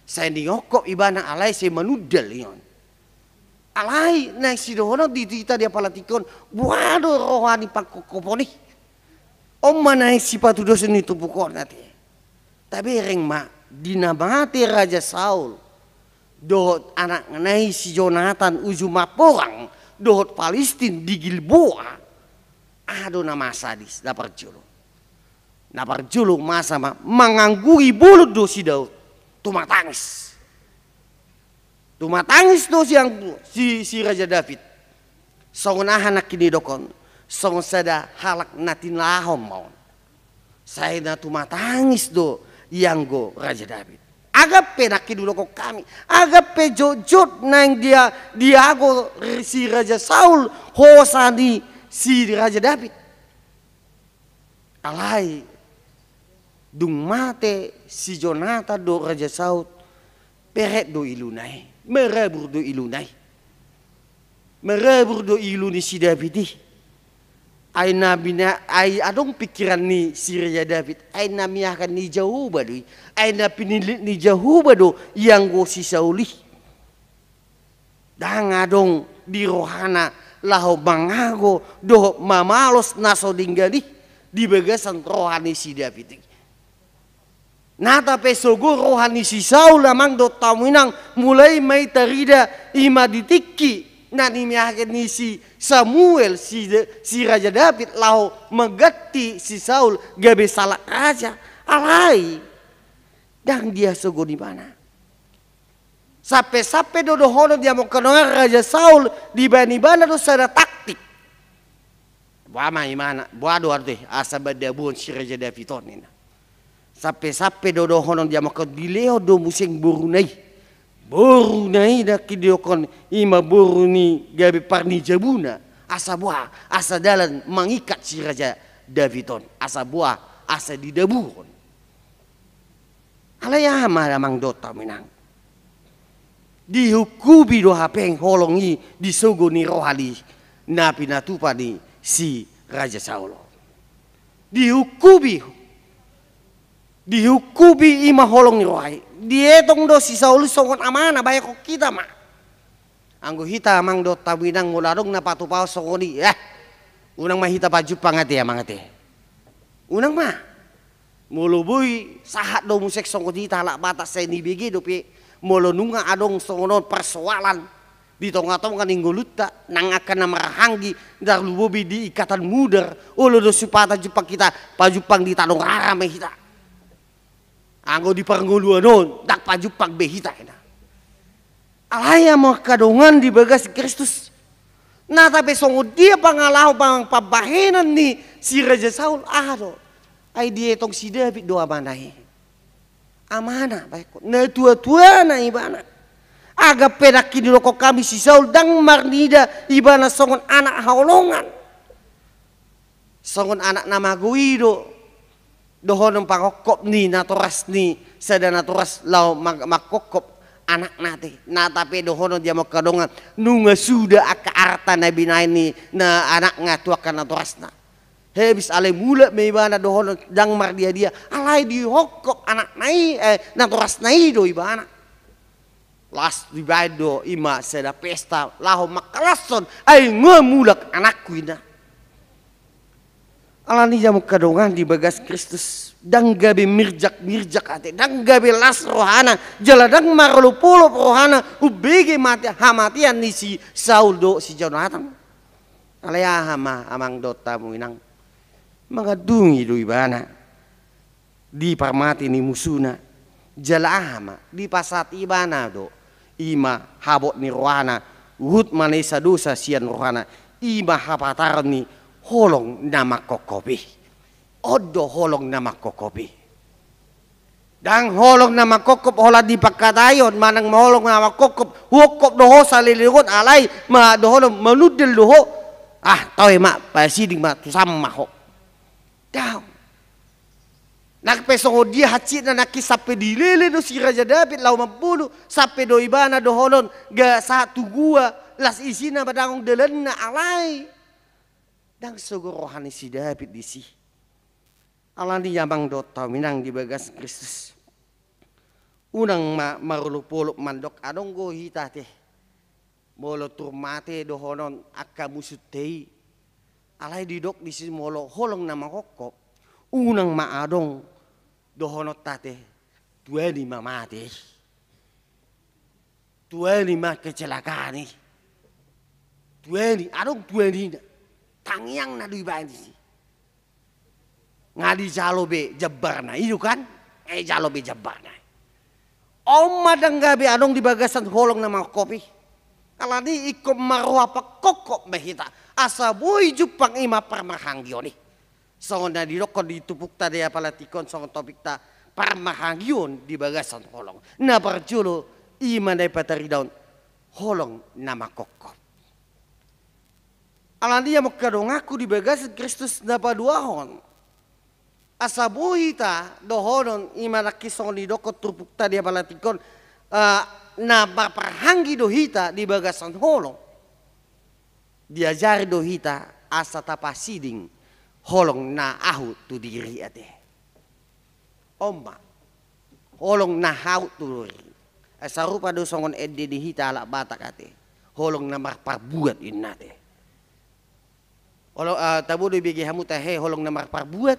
Sai ningophop ibana alai sai manundal i on. Alai naeng sidohonon di hita di apala tingki on, boha do roha ni pangkophop on i? On ma naeng sipatudoson ni turpuk on ate. Tabereng ma di na mate Raja Saul dohot anakna i si Jonatan uju mamporang dohot Palistin di Gilboa. Aha do na masa di na parjolo? Na parjolo masa ma manganggui bolon do si Daud, tumatangis. Tumatangis do si anggo, si, si Raja David. Songon aha nangkin didokkon? Songon sada halak na tinalahon ma on. Sai na tumatangis do i anggo Raja David. Agan pe nangkin didokkon hami, agan pe jotjot naeng dia, diago si Raja Saul hosa ni si Raja David. Alai dung mate si Jonatan dohot Raja Saul, peret do iluna i, marabur do iluna i. Marabur do ilu ni si David i. Ai na mina-, ai adong pikiran ni si Raja David, ai na miahan ni Jahowa do i, ai na pinillit ni Jahowa do i anggo si Saul i. Ndang adong di rohana laho mangago dohot mamalos na so denggan i di bagasan roha ni si David i. Nata pe sogo roha ni si Saul, amang dohot hamu inang, mulai ma i tarida i ma di tingki na nimiahan ni si Samuel si, si Raja David laho mangganti si Saul gabe salak raja. Alai ndang dihasogohon ibana. Sampe-sampe do dohonon di amang na dongan, Raja Saul dibaen ibana do sada taktik. Boha ma ibana, boha do ate, asa mandabuhon si Raja David on ninna. Sampe-sampe do dohonon di amang na dongan, dilehon do muse boruna i. Boruna i nangkin didokkon i ma boru ni gabe parnijabuna. Asa boha, asa dalan mangikat si Raja David on. Asa boha, asa didabuhon. Alai aha ma amang dohot hamu inang? Diungkupi do hape holong i di sogo ni roha ni na pinatupa ni si Raja Saul. Diungkupi. Diungkupi i ma holong ni roha i. Dietong do si Saul songon amana, bahenon hita ma. Anggo hita amang dohot hamu inang, molo adong na patupahon songon i, eh, unang ma hita pajumpang ate, amang ate. Unang ma. Molo boi sahat do muse songon hita halak Batak, sai nibege dope molo nunga adong songon on persoalan di tonga-tonga ni ngolunta, nang angka na marhahaanggi, ndang lumobi di Ikatan Mudar, olo do supaya tajumpang hita, pajumpang di Tano Rara ma hita. Anggo di parngoluan on ndang pajumpang be hita, ina. Alai amang angka dongan di bagas Kristus, na tape songon dia pangalaho, pang-, pambahenan ni si Raja Saul, aha do? Ai dietong si David do amana i. Amana, baen ho, na tua-tuana ibana. Anggo pe nangkin didokkon hami si Saul ndang marnida ibana songon anak haholongan. Songon anak na mago i do dohonon panghophop ni natoras ni, sada natoras laho mang-, manghophop anakna ate. Na tape dohonon di amang angka dongan, nunga suda angka arta na binahen ni na anakna tu angka natorasna. Habis, alai mulak ma ibana dohonon ndang mardia-dia, alai dihophop anakna i, eh, natorasna i do ibana. Las dibaen do i ma sada pesta laho mangkalashon, ai nga mulak anakku, ina. Alani i amang angka dongan di bagas Kristus, ndang gabe mirjak-mirjak ate, ndang gabe las rohana, jala ndang marolop-olop rohana umbege mate, hamatean ni si Saul dohot si Jonatan. Alai aha ma amang dohot hamu inang? Mangandungi do ibana di parmate ni musuna. Jala aha ma dipasahat ibana do? I ma habot ni rohana, huhut manesa dosa sian rohana, i ma hapataron ni holong na manghophop i. On do holong na manghophop i. Ndang holong na manghophop holan di pangkataion, manang holong na manghophop, huhophop do ho saleleng on, alai ma dohonon manundal do ho. Ah, toe ma, pasiding ma, tu samma ho. Daong. Nang pe songon dia hansitna nangkin, sampe dilele do si Raja David laho mambunu, sampe do ibana dohonon ga sahat tu gua, las isina, madangong dalanna, alai ndang sogo roha ni si David disi. Alani i amang dohot hamu inang di bagas Kristus, unang ma marolop-olop mandok adong do hita ate molo tung mate dohonon angka musunta i. Alai didok disi molo holong na manghophop, unang ma adong dohononta ate tuani ma mate i. Tuani ma kecelakaan i. Tuani, adong tuanina. Tangiangna do ibaen disi. Nga dijalo be jambarna i do kan? Eh, jalo be jambarna i. On ma ndang gabe adong di bagasan holong na manghophop i. Alani i ingkon marroha panghophop ma hita, asa boi jumpang i ma parmarhahaanggion i. Songon na didokkon di turpukta di apalatik on, songon topikta parmarhahaanggion di bagasan holong. Na parjolo i ma na ipataridahon holong na manghophop. Alani i amang angka donganku di bagasan Kristus, na paduahon, asa boi hita dohonon i ma nangkin songon didokkon turpukta di apalatik on, eh, na marparhahaanggi do hita di bagasan holong. Diajari do hita asa tapasiding holong na hahut tu diri ate. On ma, holong na hahut tu diri. Eh, sarupa do songon ende ni hita halak Batak ate, holong na marparbuat, inna ate. Olo, eh, tabo do ibege hamu tahe holong na marparbuat,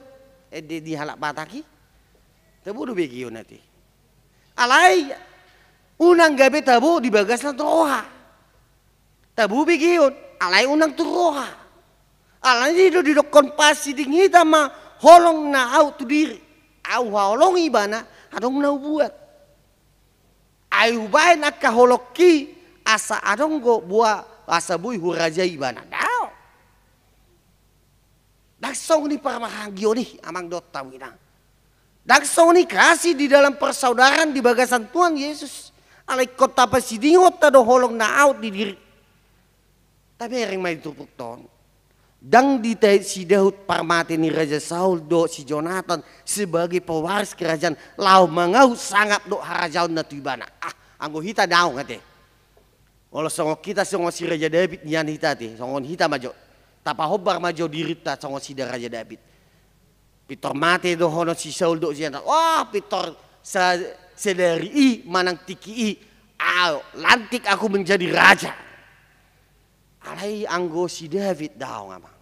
ende ni halak Batak i? Tabo do ibege on ate. Alai unang gabe tabo di bagasan roha. Tabo ibege on, alai unang tu roha. Alani i do didokkon pasiding hita ma holong na hahut tu diri. Au haholongi ibana, adong na hubuat. Ai hubaen angka holongki asa adong do boa, asa boi hurajai ibana. Daong. Ndang songon i parmarhahaanggion i amang dohot hamu inang. Ndang songon i kasih di dalam persaudaraan di bagasan Tuhan Yesus. Alai ingkon tapasidingkonta do holong na hahut di diri. Tabereng ma di turpukta on. Ndang ditait si Daud parmate ni Raja Saul dohot si Jonatan sebagai pewaris kerajaan laho mangahut sangap dohot harajaonna tu ibana. Ah, anggo hita daong ate. Olo songon hita, songon si Raja Daud nian hita ate, songon hita ma jo. Tapahombar ma jo dirinta songon si Raja Daud. Pintor mate dohonon si Saul dohot si Jonatan. Wah, pintor sa-, sadari i manang tingki i, ayo, lantik aku menjadi raja. Alai anggo si Daud daong, amang.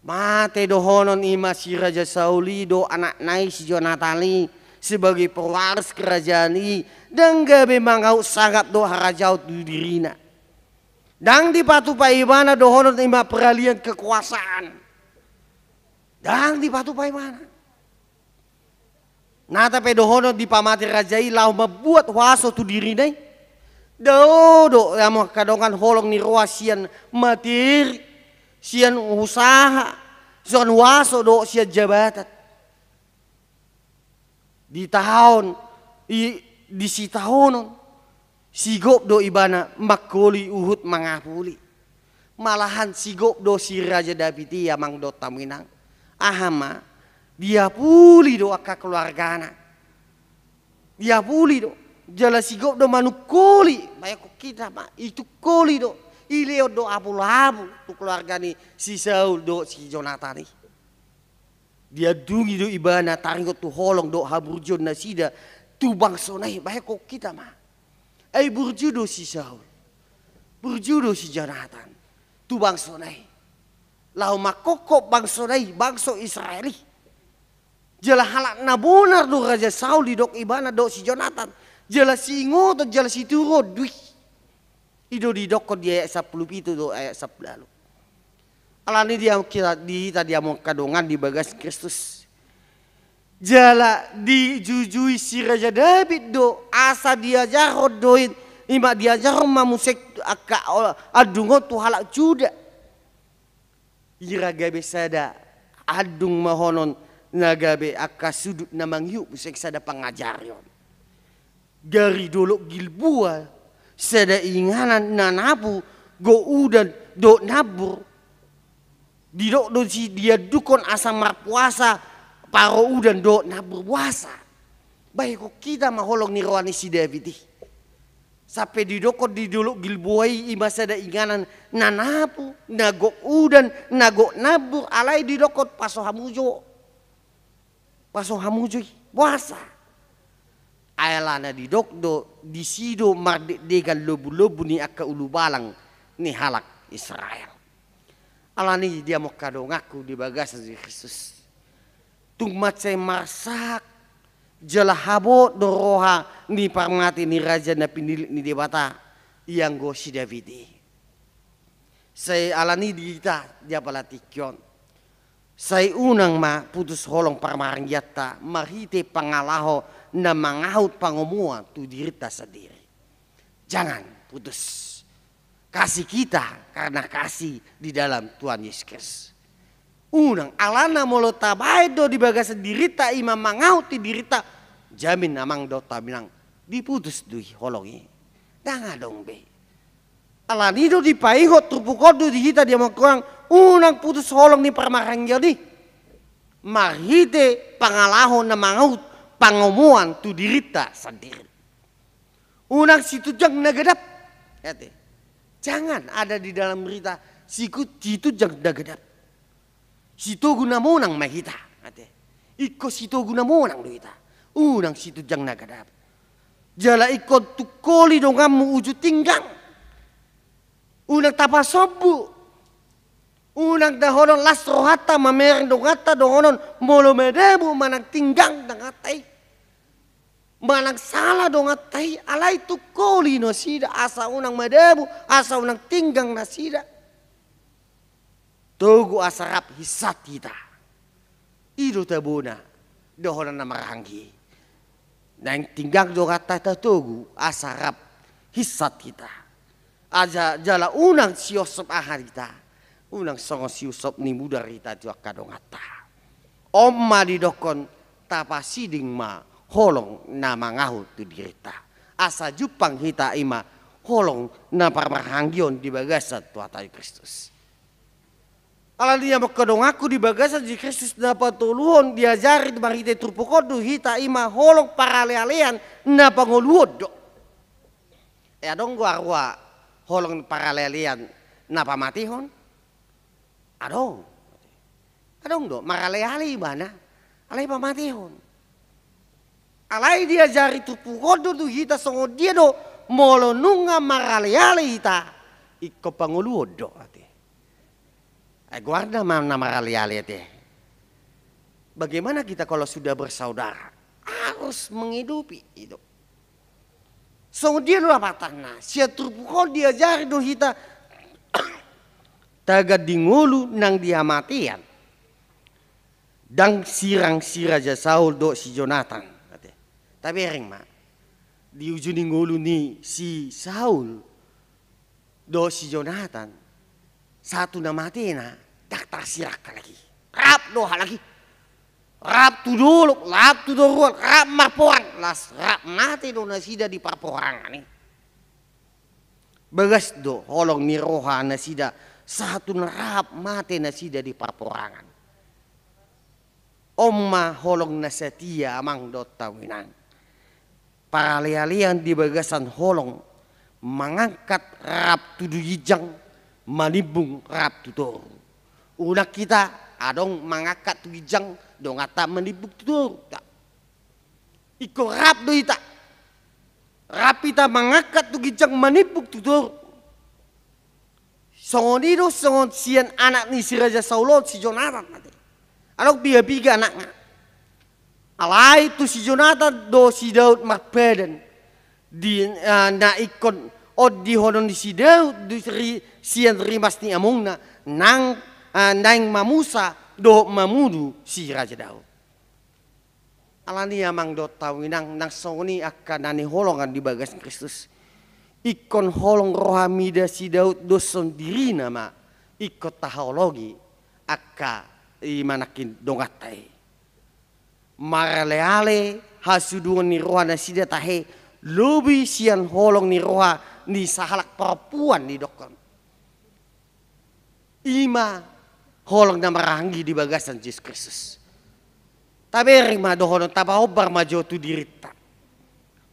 Mate dohonon i ma si Raja Saul i dohot anakna i si Jonatan i sebagai pewaris kerajaan i, ndang gabe mangaut sangap dohot harajaon tu dirina. Ndang dipatupa ibana dohonon i ma peralihan kekuasaan. Ndang dipatupa ibana. Na tape dohonon dipamate raja i laho mambuat huaso tu dirina i. Dao do ia angka dongan holong ni roha sian materi, sian usaha, sian huaso dohot sian jabatan. Di taon i, di sitaonon, sigop do ibana mangkoli huhut mangapuli. Malahan sigop do si Raja David i, amang dohot hamu inang. Aha ma, diapuli do angka keluargana. Diapuli do. Jala sigop do manungkoli, baen hita ma, itungkoli do. Dilehon do apul-apul tu keluarga ni si Saul dohot si Jonatan i. Diandungi do ibana taringot tu holong dohot haburjuon nasida tu bangsona i, baen hita ma. Ai burju do si Saul, burju do si Jonatan tu bangsona i. Laho mangkophop bangsona i, bangso Israel i. Jala halak na bonar do Raja Saul didok ibana dohot si Jonatan. Jala siingoton, jala situruon do i. I do didokkon di ayat sampulu pitu dohot ayat sampulu ualu. Alani i di hita, di hita di hamu angka dongan di bagasan Kristus. Jala dijujui si Raja David do, asa diajarhon do i, i ma diajarhon ma muse angka, o, andung on tu halak Juda. Hira gabe sada andung ma honon na gabe angka sudut na mangihut muse sada pangajarion. Gari dolok Gilboa, sada inganan na napu, gok udan dohot nambur. Didok do disi diandukhon asa marpuasa paro udan dohot nambur, puasa. Baen hita ma holong ni roha ni si David i. Sampe didokkon di dolok Gilboa i, i ma sada inganan na napu, na gok udan, na gok nambur, alai didokkon paso hamu jo. Paso hamu jo i, puasa. Ai alana didok do, disi do mardekdekan lombu-lombu ni angka ulubalang ni halak Israel. Alani i di hamu angka donganku di bagasan Jesus Kristus. Tung mansai marsak jala habot do roha ni parmate ni raja na pinillit ni Debata, ianggo si David i. Sai alani i di hita di apala tingki on, sai unang ma putus holong parmaranggianta marhite pangalaho na mangahut pangomoan tu dirinta sandiri. Jangan putus kasih kita karena kasih di dalam Tuhan Yesus Kristus. Unang, alana molo tabaen do di bagasan dirinta i ma mangahut tu dirinta, jamin amang dohot hamu inang, diputus do i holong i. Ndang adong be. Alani i do dipaingot turpuk on do di hita di hamu angka dongan, unang putus holong ni parmaranggion i marhite pangalaho na mangahut pangomoan tu dirinta sandiri. Unang situnjang na gadap. Ate. Jangan ada di dalam dirinta siku-, situnjang na gadap. Sitogu na monang ma hita. Ate. Ingkon sitogu na monang do hita. Unang situnjang na gadap. Jala ingkon tungkoli donganmu uju tinggang. Unang tapasombu. Unang dohonon las rohanta mamereng donganta dohonon molo madabu manang tinggang donganta i. Manang sala donganta i, alai tungkoli nasida asa unang madabu, asa unang tinggang nasida. Togu asa rap hinsat hita. I do tabona dohonon na marhaha i. Naeng tinggang donganta, tatogu asa rap hinsat hita. Aja jala unang siosop aha hita, unang songon siosop ni mudar hita tu angka donganta. On ma didokkon, tapasiding ma holong na mangahut tu dirinta. Asa jumpang hita i ma holong na parmaranggion di bagasan Tuhanta i Kristus. Alani i, amang dohot donganku di bagasan Jesus Kristus, na patoluhon diajari marhite turpuk on do hita i ma holong paralealean na pangoluon do. E, adong do arua holong paralealean na pamatehon? Adong. Adong do, maraleale ibana, alai pamatehon. Alai diajari turpuk on do tu hita songon dia do, molo nunga maraleale hita, ingkon pangoluon do, ate. Ai goarna ma na maraleale ate. Bagaimana kita kalau sudah bersaudara? Harus menghidupi itu. Songon dia do lapatanna, sian turpuk on diajari do hita tagan di ngolu nang di hamatean. Ndang sirang si Raja Saul dohot si Jonatan. Tabereng ma, di ujung ni ngolu ni si Saul dohot si Jonatan, sahat tu na matena, ndang tarsirang halak i. Rap do halak i. Rap tu dolok, rap tu toruan, rap marporang, las rap mate do nasida di parporangan i. Bagas do holong ni roha nasida, sahat tu na rap mate nasida di parporangan. On ma holong na satia amang dohot hamu inang. Paralealean di bagasan holong, mangangkat rap tu ginjang, manimbung rap tu toru. Unang hita adong mangangkat tu ginjang, donganta manimbung tu toru. Ingkon rap do hita. Rap hita mangangkat tu ginjang, manimbung tu toru. Songon i do songon sian anak ni si Raja Saul on si Jonatan ate. Adong piga-piga anakna. Alai tu si Jonatan do si Daud marpadan. Di, eh, na ingkon on didokhon ni si Daud di ri-, sian rimas ni amongna nang, eh, naeng mamusa dohot mamunu si Raja Daud. Alani i amang dohot hamu inang, nang songon i angka na niholongan di bagas Kristus. Ingkon holong roha mida si Daud doshon dirina ma ingkon tahaholongi angka i ma nangkin donganta i. Maraleale hasuduon ni roha nasida tahe lobi sian holong ni roha ni sahalak parompuan didokhon. I ma holong na marhahaanggi di bagasan Jesus Kristus. Tabereng ma dohonon, tapahombar ma jo tu dirinta.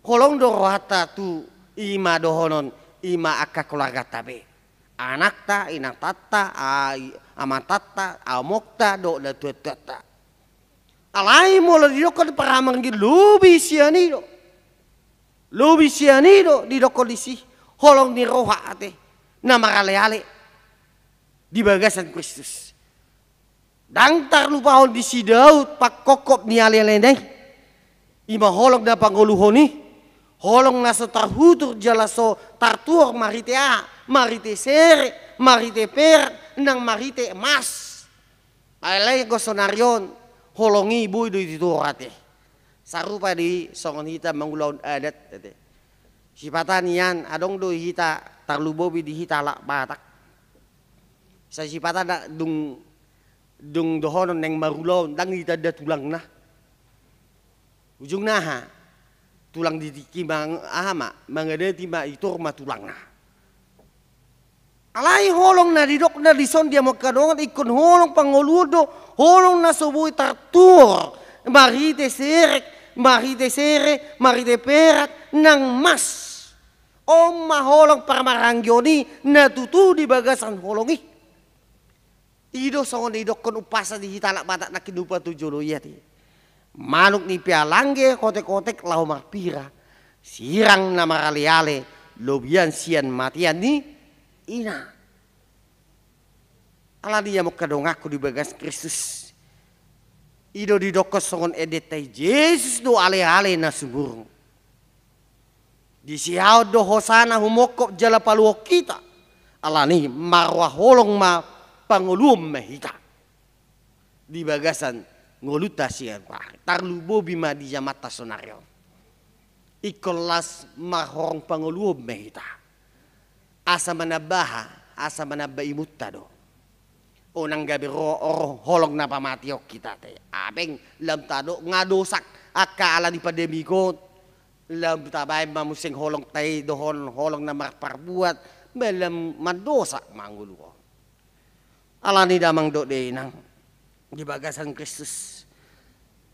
Holong do rohanta tu i ma dohonon, i ma angka keluarganta be. Anakta, inantanta, a-, i-, amantanta, amongta, dohot natuatuanta. Alai molo didokhon parhahaanggi lobi sian i do. Lobi sian i do didokhon disi holong ni roha ate na maraleale di bagasan Kristus. Ndang tarlupahon di si Daud pangkophop ni alealena i. I ma holong na pangoluhon i, holong na so tarhutur jala so tartuhor marhite aha, marhite sere, marhite perak, nang marhite emas. Alai anggo sonari on holong i boi do dituhor ate. Sarupa do i songon hita mangulahon adat ate. Sipata nian adong do hita tarlumobi di hita halak Batak. Sai sipata na dung, dung dohonon naeng marulaon ndang ditanda tulangna. Ujungna aha? Tulang di tingki mang-, aha ma, mangadati ma, itor ma tulangna. Alai holong na didok na dison di amang angka dongan ingkon holong pangoluhon do, holong na so boi tartuhor marhite serek, marhite sere, marhite perak nang emas. On ma holong parmarhahaanggion i na tutu di bagasan holong i. I do songon didokhon umpasa di hita halak Batak nangkin upa tu jolo i ate. Manuk ni pialangge kotek-kotek laho marpira, sirang na maraleale lobian sian matean ni ina. Alani i amang angka donganku di bagas Kristus, i do didokhon songon endenta i, Jesus do aleale na sumurung. Disiaon do hosana humongkop jala paluahon hita. Alani i marroha holong ma pangoluhon ma hita di bagasan ngolunta siganup ari. Tarlumobi ma di jamanta sonari on. Ingkon las marhorong pangoluhon ma hita. Asa manamba aha, asa manamba imunta do. Unang gabe ro, ro holong na pamatehon hita ate. Abeng lam tadok nga dosak angka ala ni pandemi on. Lam tabaen ma muse holongta i dohon holong na marparbuat, ba lam mandosak ma ngolu on. Alani i damang dohot dainang di bagasan Kristus.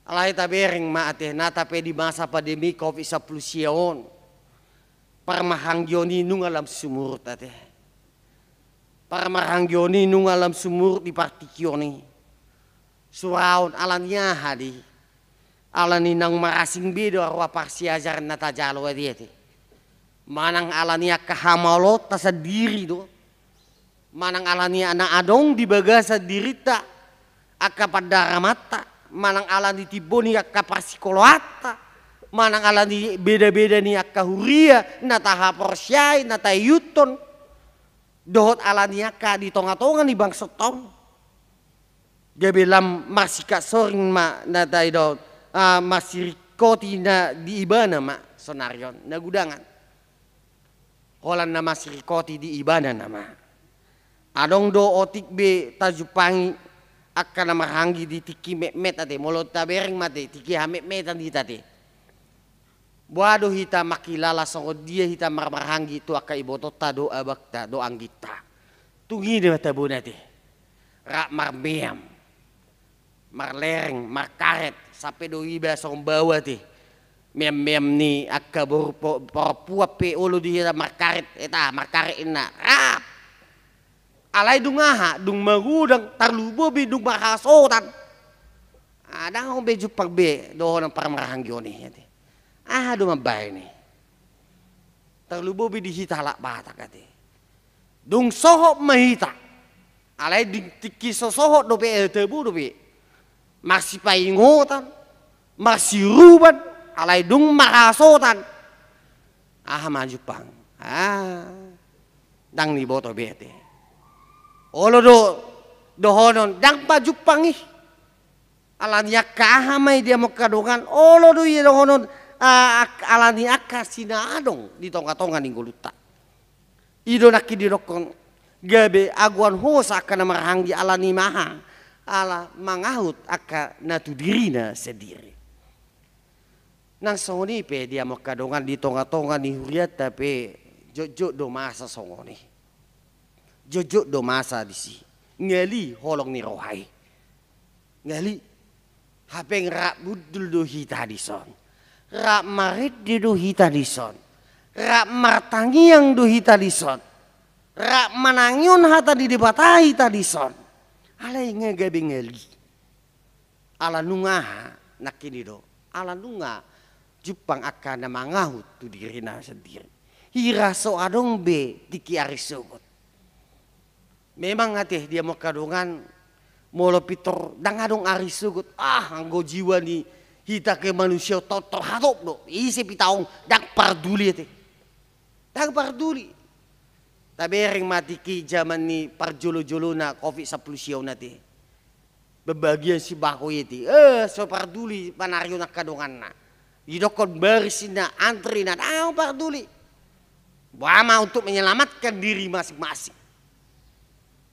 Alai tabereng ma ate, nata pe di masa pandemi covid sampulu sia on, parmarhahaanggion i nunga lam sumurut ate. Parmarhahaanggion i nunga lam sumurut di partingkian i. Suraon alani aha do i? Alani naung marasing be do roha parsiajaran na tajalo ate ate. Manang alani angka hamaolonta sandiri do. Manang ala ni na adong di bagasan dirinta angka pandaramanta, manang ala ni timbo ni angka parsikoloanta, manang ala ni beda-beda ni angka huria na tahaporseai, na taihuthon, dohot ala ni angka di tonga-tonga ni bangsonta on. Gabe lam marsikat soring ma na taida on, ah, marsiringkoti na di ibana ma sonari on, na gudangan. Holan na marsiringkoti di ibana nama. Adong do otik be tajumpangi angka na marhahaanggi di tingki metmet ate, molo tabereng ma ate, tingki hametmetan hita ate. Boha do hita mangkilala songon dia hita marmarhahaanggi tu angka ibotonta dohot abangta dohot angginta. Tung i do ma tabo na ate. Rap marmeam. Marlereng, markaret, sampe do iba songon baoa ate. Meam-meam ni angka boru po-, parompuan pe olo do hita markaret, eta, markaret inna. Rap! Alai dung aha, dung magodang, tarlumobi dung marhasohotan. Ah, ndang adong be jumpang be dohonon parmarhahaanggion i ate. Aha do mambahen i? Tarlumobi di hita halak Batak ate. Dung sohot ma hita. Alai di tingki so sohot dope, eh, tabo dope. Marsipaingotan, marsiurupan, alai dung marhasohotan. Aha ma jumpang? Ah, ndang niboto be ate. Olo do dohonon, ndang ma jumpang i. Ala ni angka aha ma i di hamu angka dongan, olo do i dohonon, ah, ak-, ala ni angka sinaadong di tonga-tonga ni ngolunta. I do nangkin didokkon, gabe agoan hosa angka na marhahaanggi ala ni maha, ala mangahut angka na tu dirina sendiri. Nang songon i pe di hamu angka dongan di tonga-tonga ni hurianta pe jotjot do masa songon i. Jotjot do masa disi. Ngali holong ni roha i. Ngali, hape rap hundul do hita dison. Rap marende do hita dison. Rap martangiang do hita dison. Rap manangihon hata ni Debata hita dison. Alai nga gabe ngali. Ala nunga aha, nangkin i do. Ala nunga jumpang angka na mangahut tu dirina sendiri. Hira so adong be tingki ari sogot. Memang ate di hamu angka dongan, molo pintor ndang adong ari sogot, ah, anggo jiwa ni hita kemanusiaon tor hatop do, ise pe taon ndang parduli ate. Ndang parduli. Tabereng ma tingki jaman ni parjolo-jolona covid sampulu sia on ate. Pembagian sembako i ate, eh, so parduli panarion angka donganna. Didokkon baris inna, antri inna, ndang parduli. Boha ma untuk menyelamatkan diri masing-masing.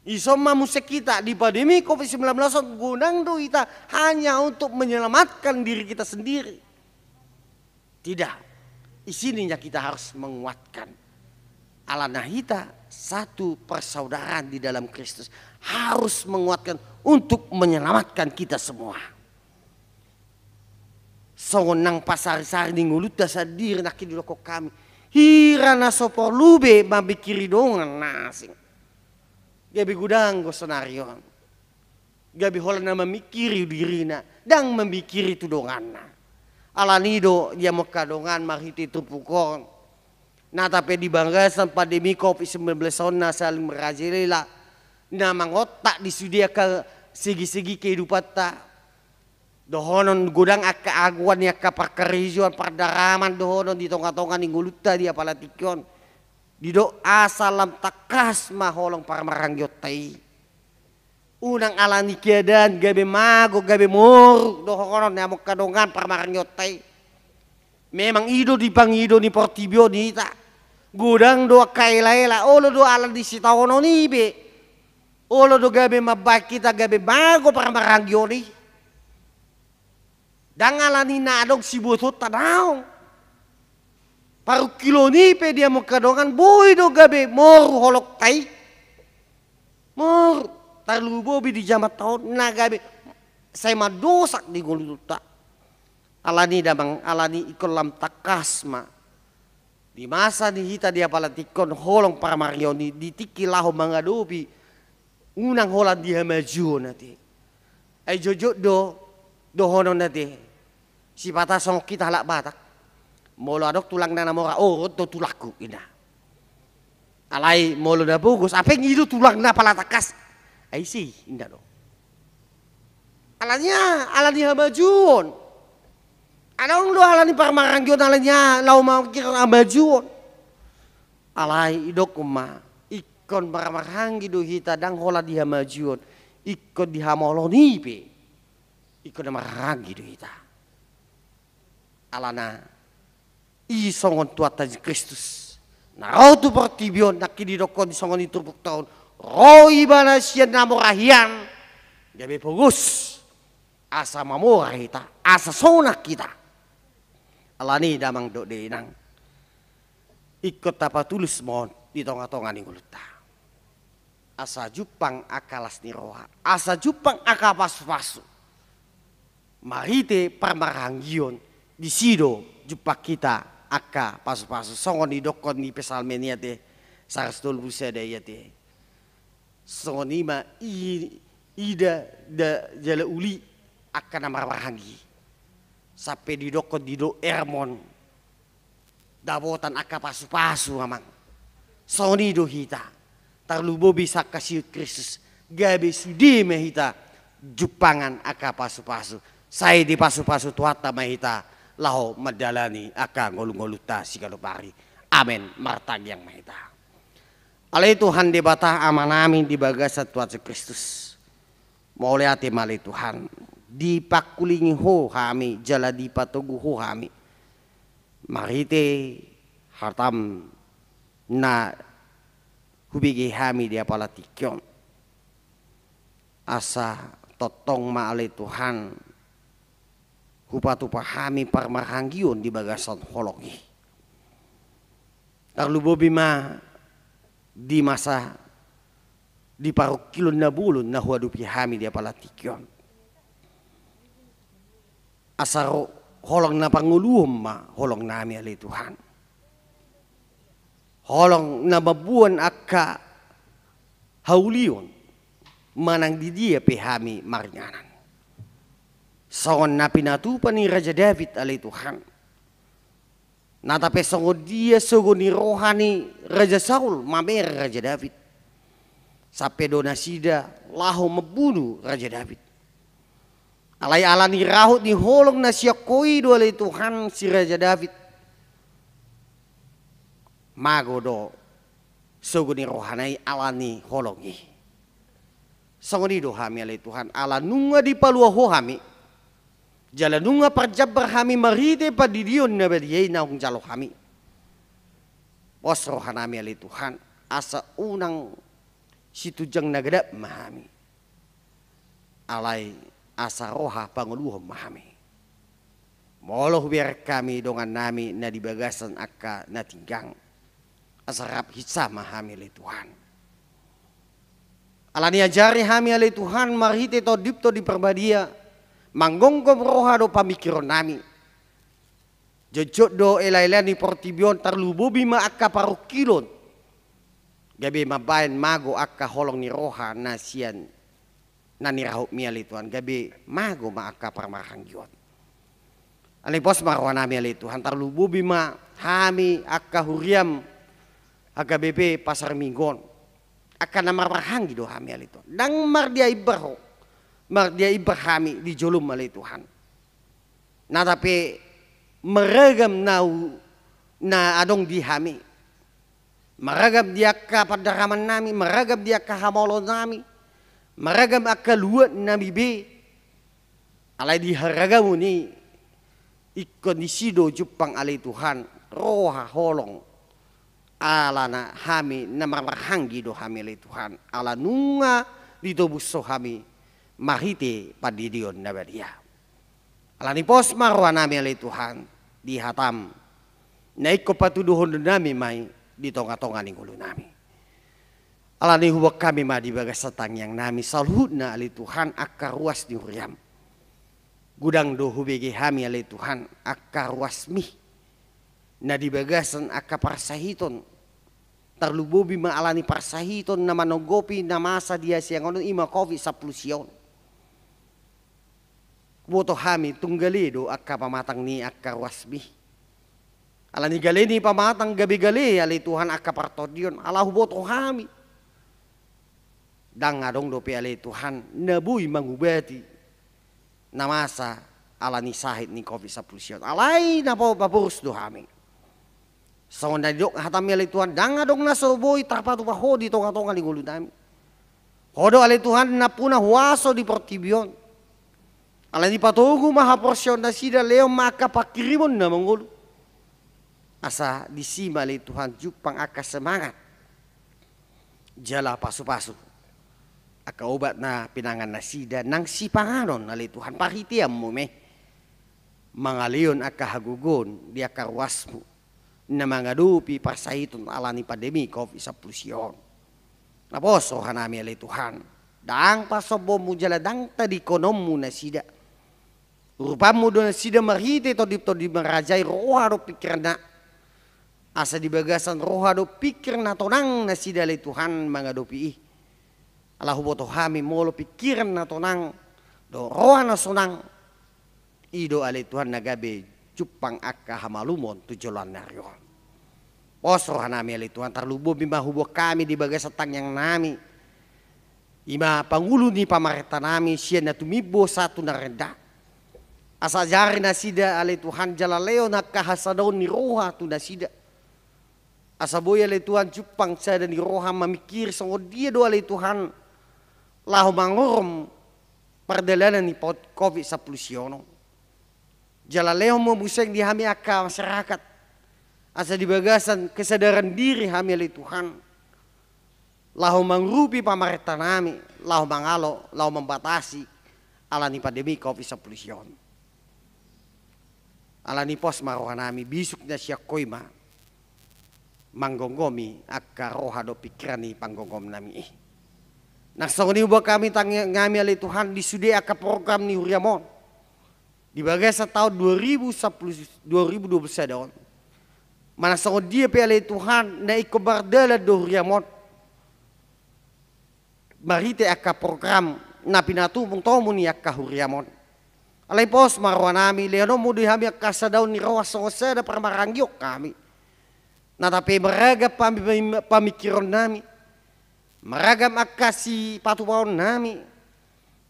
Dison ma muse hita di pandemi covid sembilan belas on, godang do hita hanya untuk menyelamatkan diri kita sendiri. Tidak. Di sininya kita harus menguatkan. Alana hita satu persaudaraan di dalam Kristus, harus menguatkan untuk menyelamatkan kita semua. Songon nang pasari-sari ni ngolunta sandiri nangkin didokkon hami. Hira na so porlu be mamikiri dongan na asing. Gabe godang do sonari on. Gabe holan na mamikiri dirina, ndang mamikiri tu donganna. Alani do di hamu angka dongan marhite turpuk on. Nata pe di bagasan pandemi covid sembilan belas on na saling merajalela, na mangontak di sude angka segi-segi kehidupanta. Dohonon godang angka agoan ni angka parkarejoan pardalanan dohonon di tonga-tonga ni ngolunta di apala tingki on. Didok asa lam tangkas ma holong parmarangionta i. Unang alani keadaan gabe mago, gabe moru dohonon ni hamu angka dongan parmarangionta i. Memang i do di pangido ni portibi on hita. Godang do angka ela-ela, olo do alani sitaonon i be. Olo do gabe mambahen hita gabe mago parmarangion i. Ndang alani na adong sibotonta, daong. Parungkilon i pe di hamu angka dongan boi do gabe moru holongta i. Moru, tarlumobi di jamanta on na gabe sai mandosak di ngolunta. Alani damang, alani ingkon lam tangkas ma. Di masa ni hita di apala tingki on holong parmarangion i di tingki laho mangadopi unang holan di hamajuon ate. Ai jotjot do dohonon ate. Sipata songon hita halak Batak. Molo adong tulangna na mora, oh, on do tulangku, inna. Alai molo na pogos, ape ngido tulang na pala tangkas. Ai si, inda do. Alani aha, alani hamajuon. Adong do alani parmaranggion, alani aha, laho mangkir hamajuon. Alai idok ma, ingkon marmaranggi do hita, ndang holan di hamajuon, ingkon di hamaolon i pe. Ingkon na marmaranggi do hita. Alana i songon Tuhanta Jesus Kristus na ro tu portibi on, nangkin didokkon songon i turpukta on, ro ibana sian na mora hian, gabe pogos, asa mamora hita, asa sonang hita. Alani i damang dohot dainang, ingkon tapatulus ma on di tonga-tonga ni ngolunta. Asa jumpang angka las ni roha, asa jumpang angka pasu-pasu. Marhite parmaranggion, disi do jumpang hita angka pasu-pasu. Songon didokkon ni Psalmen i ate, saratus tolu pulu sada i ate. Songon i ma i, ida da jala uli angka na marmaranggi. Sampe didokkon didok ermon. Dapotan angka pasu-pasu amang. Songon i do hita. Tarlumobi sian Kristus. Gabe sude ma hita jumpangan angka pasu-pasu. Sai dipasu-pasu Tuhanta ma hita laho mandalani angka ngolu-ngolunta siganup ari. Amen. Martangiang ma hita. Ale Tuhan Debata Amanami di bagasan Tuhan Jesus Kristus. Mauliate ma ale Tuhan. Dipangkulingi Ho hami, jala dipatogu Ho hami. Marhite hataM na hubege hami di apala tingki on. Asa tongtong ma ale Tuhan, hupatupa hami parmaranggion di bagasan holong i. Tarlumobi ma di masa di parungkilon na bolon na huadopi hami di apala tingki on. Asa ro holong na pangoluhon ma holongnami ale Tuhan. Holong na mamboan angka haulion manang di dia pe hami maringanan. Songon na pinatupa ni Raja David ale Tuhan. Na tape songon dia sogo ni roha ni Raja Saul mamereng Raja David. Sampe do nasida laho mambunu Raja David. Alai alani rahut ni holong na sian Ho i do ale Tuhan si Raja David. Mago do sogo ni rohana i alani holong i. Songon i do hami ale Tuhan, ala nunga dipalua Ho hami. Jala nunga parjambar hami marhite pandidion na badia i naung jalo hami. Pos rohanami ale Tuhan, asa unang situnjang na gadap ma hami. Alai asa roha pangoluhon ma hami. Molo hubereng hami dongannami na di bagasan angka na tinggang, asa rap hinsa ma hami ale Tuhan. Alani ajari hami ale Tuhan marhite TondiM, Tondi Parbadia, manggomgom roha dohot pamingkironnami. Jotjot do elaela ni portibi on, tarlumobi ma angka parungkilon. Gabe mambaen mago angka holong ni roha na sian na nirahutmi ale Tuhan, gabe mago ma angka parmaranggion. Alani pos ma rohanami ale Tuhan, tarlumobi ma hami angka huriaM H K B P Pasar Minggu on. Angka na marmaranggi do hami ale Tuhan. Ndang mardia imbar Ho, mardia imbar hami di joloM ale Tuhan. Na tape maragam na u-, na adong di hami. Maragam di angka pandaramannami, maragam di angka hamaolonnami, maragam angka luatnami be. Alai di haragamon i, ingkon disi do jumpang ale Tuhan, roha holong. Alana hami na marmaranggi do hami ale Tuhan. Ala nunga ditobus Ho hami marhite pandidion na badia. Alani pos ma rohanami ale Tuhan, di hataM na ingkon patuduhononnami ma i di tongatonga ni ngolunami. Alani huboan hami ma di bagasan tangiangnami saluhutna ale Tuhan angka ruas ni huriaM. Godang do hubege hami ale Tuhan angka ruasMi na di bagasan angka parsahiton. Tarlumobi ma alani parsahiton na manonggopi na masa di hasiangan on, i ma covid sampulu sia on. Huboto hami tung gale do angka pamatang ni angka ruasMi. Ala ni gale ni pamatang gabe gale ale Tuhan angka partondion, ala huboto hami. Ndang adong dope ale Tuhan na boi mangubati na masa ala ni sahit ni covid sampulu sia on. Alai na pa-, paporus do hami. Songon na nidok hatami ale Tuhan, ndang adong na so boi tarpatupa Ho di tonga-tonga ni ngolunami. Ho do ale Tuhan nampuna huaso di portibi on. Ala ni patogu ma haporseaon nasida, lehon ma angka pangkirimon na mangolu. Asa disi ma ale Tuhan jumpang angka semangat jala pasu-pasu angka obat na pinangan nasida nang sipanganon ale Tuhan, parhiteanmu ma i mangalehon angka hagogoon di angka ruasmu na mangadopi parsahiton ala ni pandemi covid sampulu sia on. Na pos rohanami ale Tuhan, ndang pasombonmu jala ndang tadingkononmu nasida. Urupanmu do nasida marhite tondi-tondi marajai roha dohot pingkiranna. Asa di bagasan roha dohot pingkir na tonang nasida ale Tuhan mangadopi i. Ala huboto hami molo pingkiran na tonang dohot roha na sonang, i do ale Tuhan na gabe jumpang angka hamalumon tu joloan ni ari on. Pos rohanami ale Tuhan, tarlumobi ma huboan hami di bagasan tangiangnami. I ma pangulu ni pamarentanami sian na tumimbo sahat tu na renda. Asa ajari nasida ale Tuhan jala lehon angka hasadaon ni roha tu nasida. Asa boi ale Tuhan jumpang sada ni roha mamingkiri songon dia do ale Tuhan laho mangorom pardalanan ni pot-, covid sampulu sia on. Jala lehon ma muse di hami angka masyarakat. Asa di bagasan kesadaran diri hami ale Tuhan laho mangurupi pamarentanami, laho mangalo, laho mambatasi ala ni pandemi covid sampulu sia on. Ala ni pos ma rohanami, bisuk na sian Ho i ma manggomgomi angka roha dohot pingkiran ni panggomgomnami i. Nang songon i huboan hami tangiangnami ale Tuhan di sude angka program ni huriam on di bagasan taon dua ribu sampulu, dua ribu dua puluh sada on. Manang songon dia pe ale Tuhan na ingkon mardalan do huriam on marhite angka program na pinatumu-tumu ni angka huriam on. Alai pos ma rohanami, lehononmu di hami angka hasadaon ni roha songon sada parmaranggion hami. Na tape maragam pami-, pami-, pamingkironnami, maragam angka sipatupaonnami.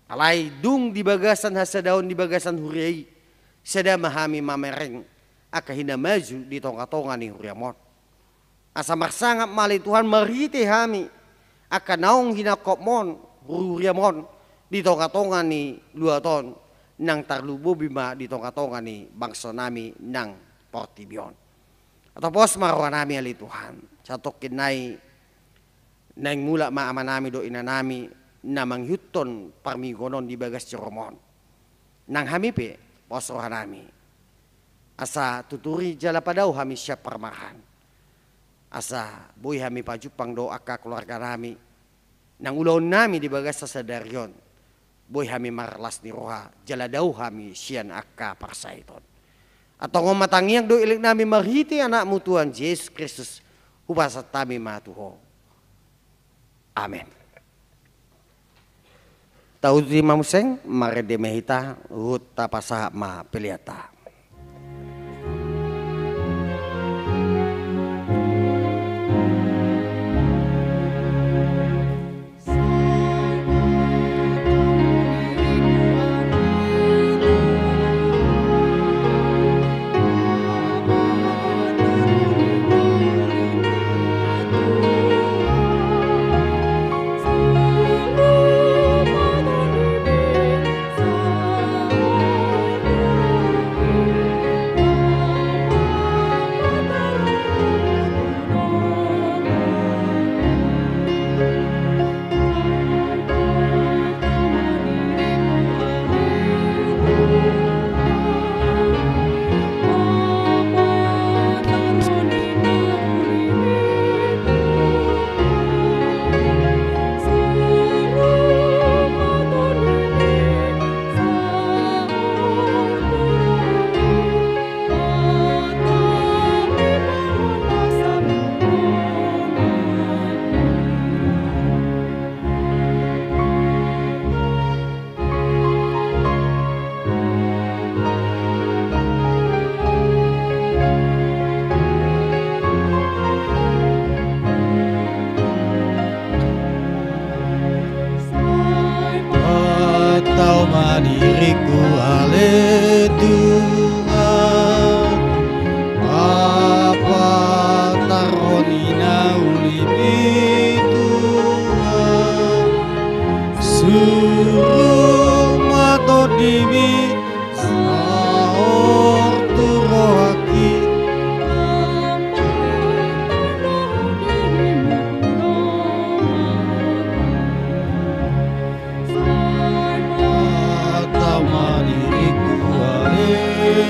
Alai dung di bagasan hasadaon di bagasan huria i, sada ma hami mamereng angka hinamaju di tonga-tonga ni huriam on. Asa marsangap ma ale Tuhan marhite hami angka naung hinangkopmon, hurihuriamon di tonga-tonga ni luat on, nang tarlumobi ma di tonga-tonga ni bangsonami nang portibi on. Atau pos ma rohanami ale Tuhan, satongkin nai naeng mulak ma amanami dohot inanami na mangihuthon parmingguon on di bagas joroMon. Nang hami pe, pos rohanami, asa tuturi jala padao hami sian parmaraan. Asa boi hami pajumpang dohot angka keluarganami nang ulaonnami di bagasan sadari on. Boi hami marlas ni roha jala dao hami sian angka parsahiton. Antong on ma tangiang dohot eleknami marhite AnakMu Tuhan Jesus Kristus, hupasahat hami ma tu Ho. Amen. Tauduti ma muse, marende ma hita, huhut tapasahat ma peleanta.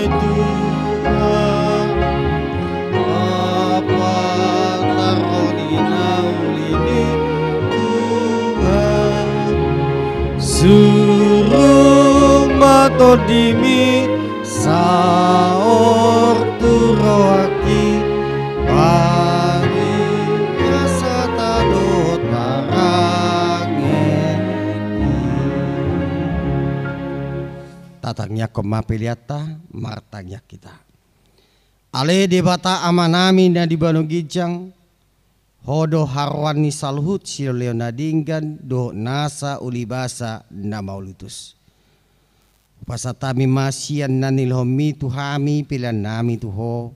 Tuhan, Bapa taroni na uli ni Tuhan, surung ma TondiMi saor tu rohangki, bani asa tadok parangeon. Tatangiangkon ma peleanta, martangiang hita. Ale Debata Amanami na di banua ginjang, Ho do haroroan ni saluhut silehonlehon na denggan dohot nasa ulibasa na mauliutus. Hupasahat hami ma sian na nilehonMi tu hami peleannami tu Ho,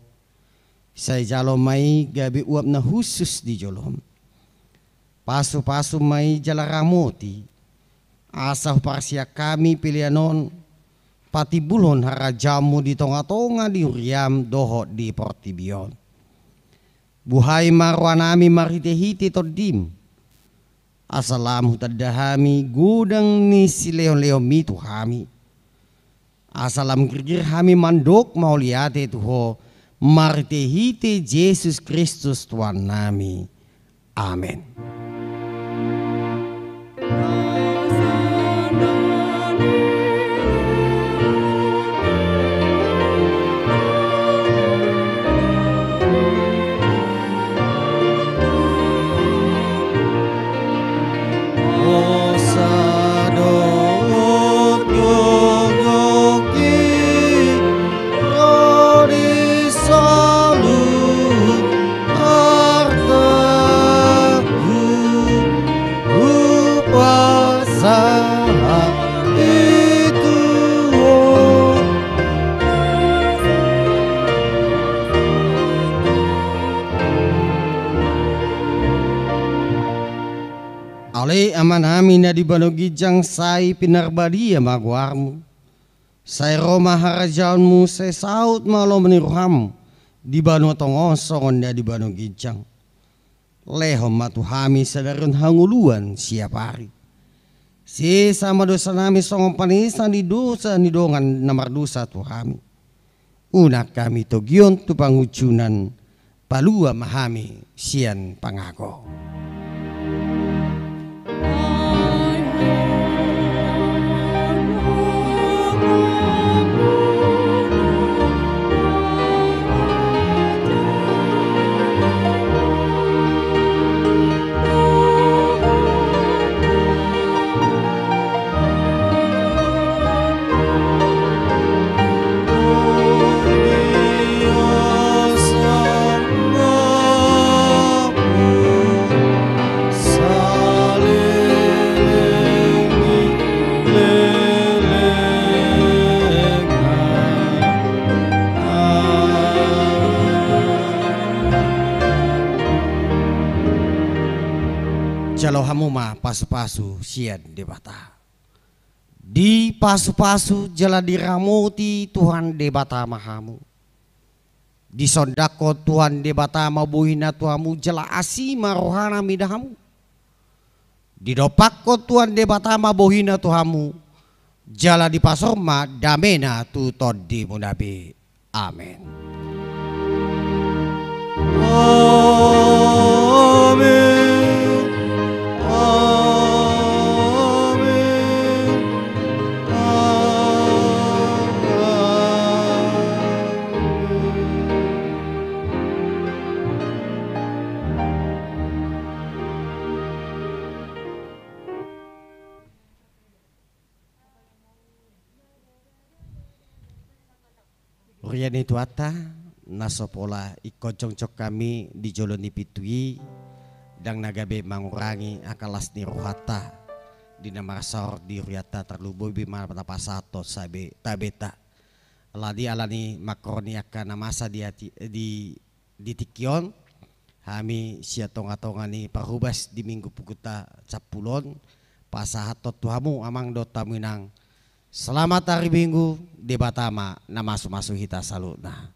sai jalo ma i gabe uap na hushus di joloM. Pasupasu ma i jala ramoti, asa huparsian hami pelean on patimbulhon harajaonMu di tongatonga ni huriaM dohot di portibi on. Buhai ma rohanami marhitehite TondiM, asa lam hutanda hami godang ni silehonlehonMi tu hami, asa lam girgir hami mandok mauliate tu Ho marhitehite Jesus Kristus Tuhannami. Amen. Osa dohot gogongki ro di saluhut artaku, hupasahat i tu Ho. Ale Amanami na di banua ginjang, sai pinarbadia ma goarMu. Sai ro ma harajaonMu, sai saut ma lomo ni rohaM di banua tonga on songon na di banua ginjang. Lehon ma tu hami sadari on hangoluan siapari. Sesa ma dosanami songon panesa ni dosa ni dongan na mardosa tu hami. Unang hami togion tu pangunjunan, palua ma hami sian pangago. Jalo hamu ma pasupasu sian Debata. Dipasupasu jala diramoti Tuhan Debata ma hamu. Disondangkon Tuhan Debata ma bohiNa tu hamu jala asi ma rohaNa mida hamu. Didompakkon Tuhan Debata ma bohiNa tu hamu, jala dipasaor ma dameNa tu tondimuna be. Amen. Amen. Amen. Amen. Huria ni Tuhanta, na so pola ingkon jongjong hami di jolo ni pintu i, ndang na gabe mangurangi angka las ni rohanta di na marsaor di hurianta, tarlumobi ma na pasahathon sabe tabeta. Alani, alani mangkorhon ni angka na masa di ati, di di tingki on, hami sian tongatonga ni parhobas di Minggu Punggunta Sampulu on, pasahathon tu hamu amang dohot hamu inang, selamat hari Minggu, Debata ma na masumasu hita saluhutna.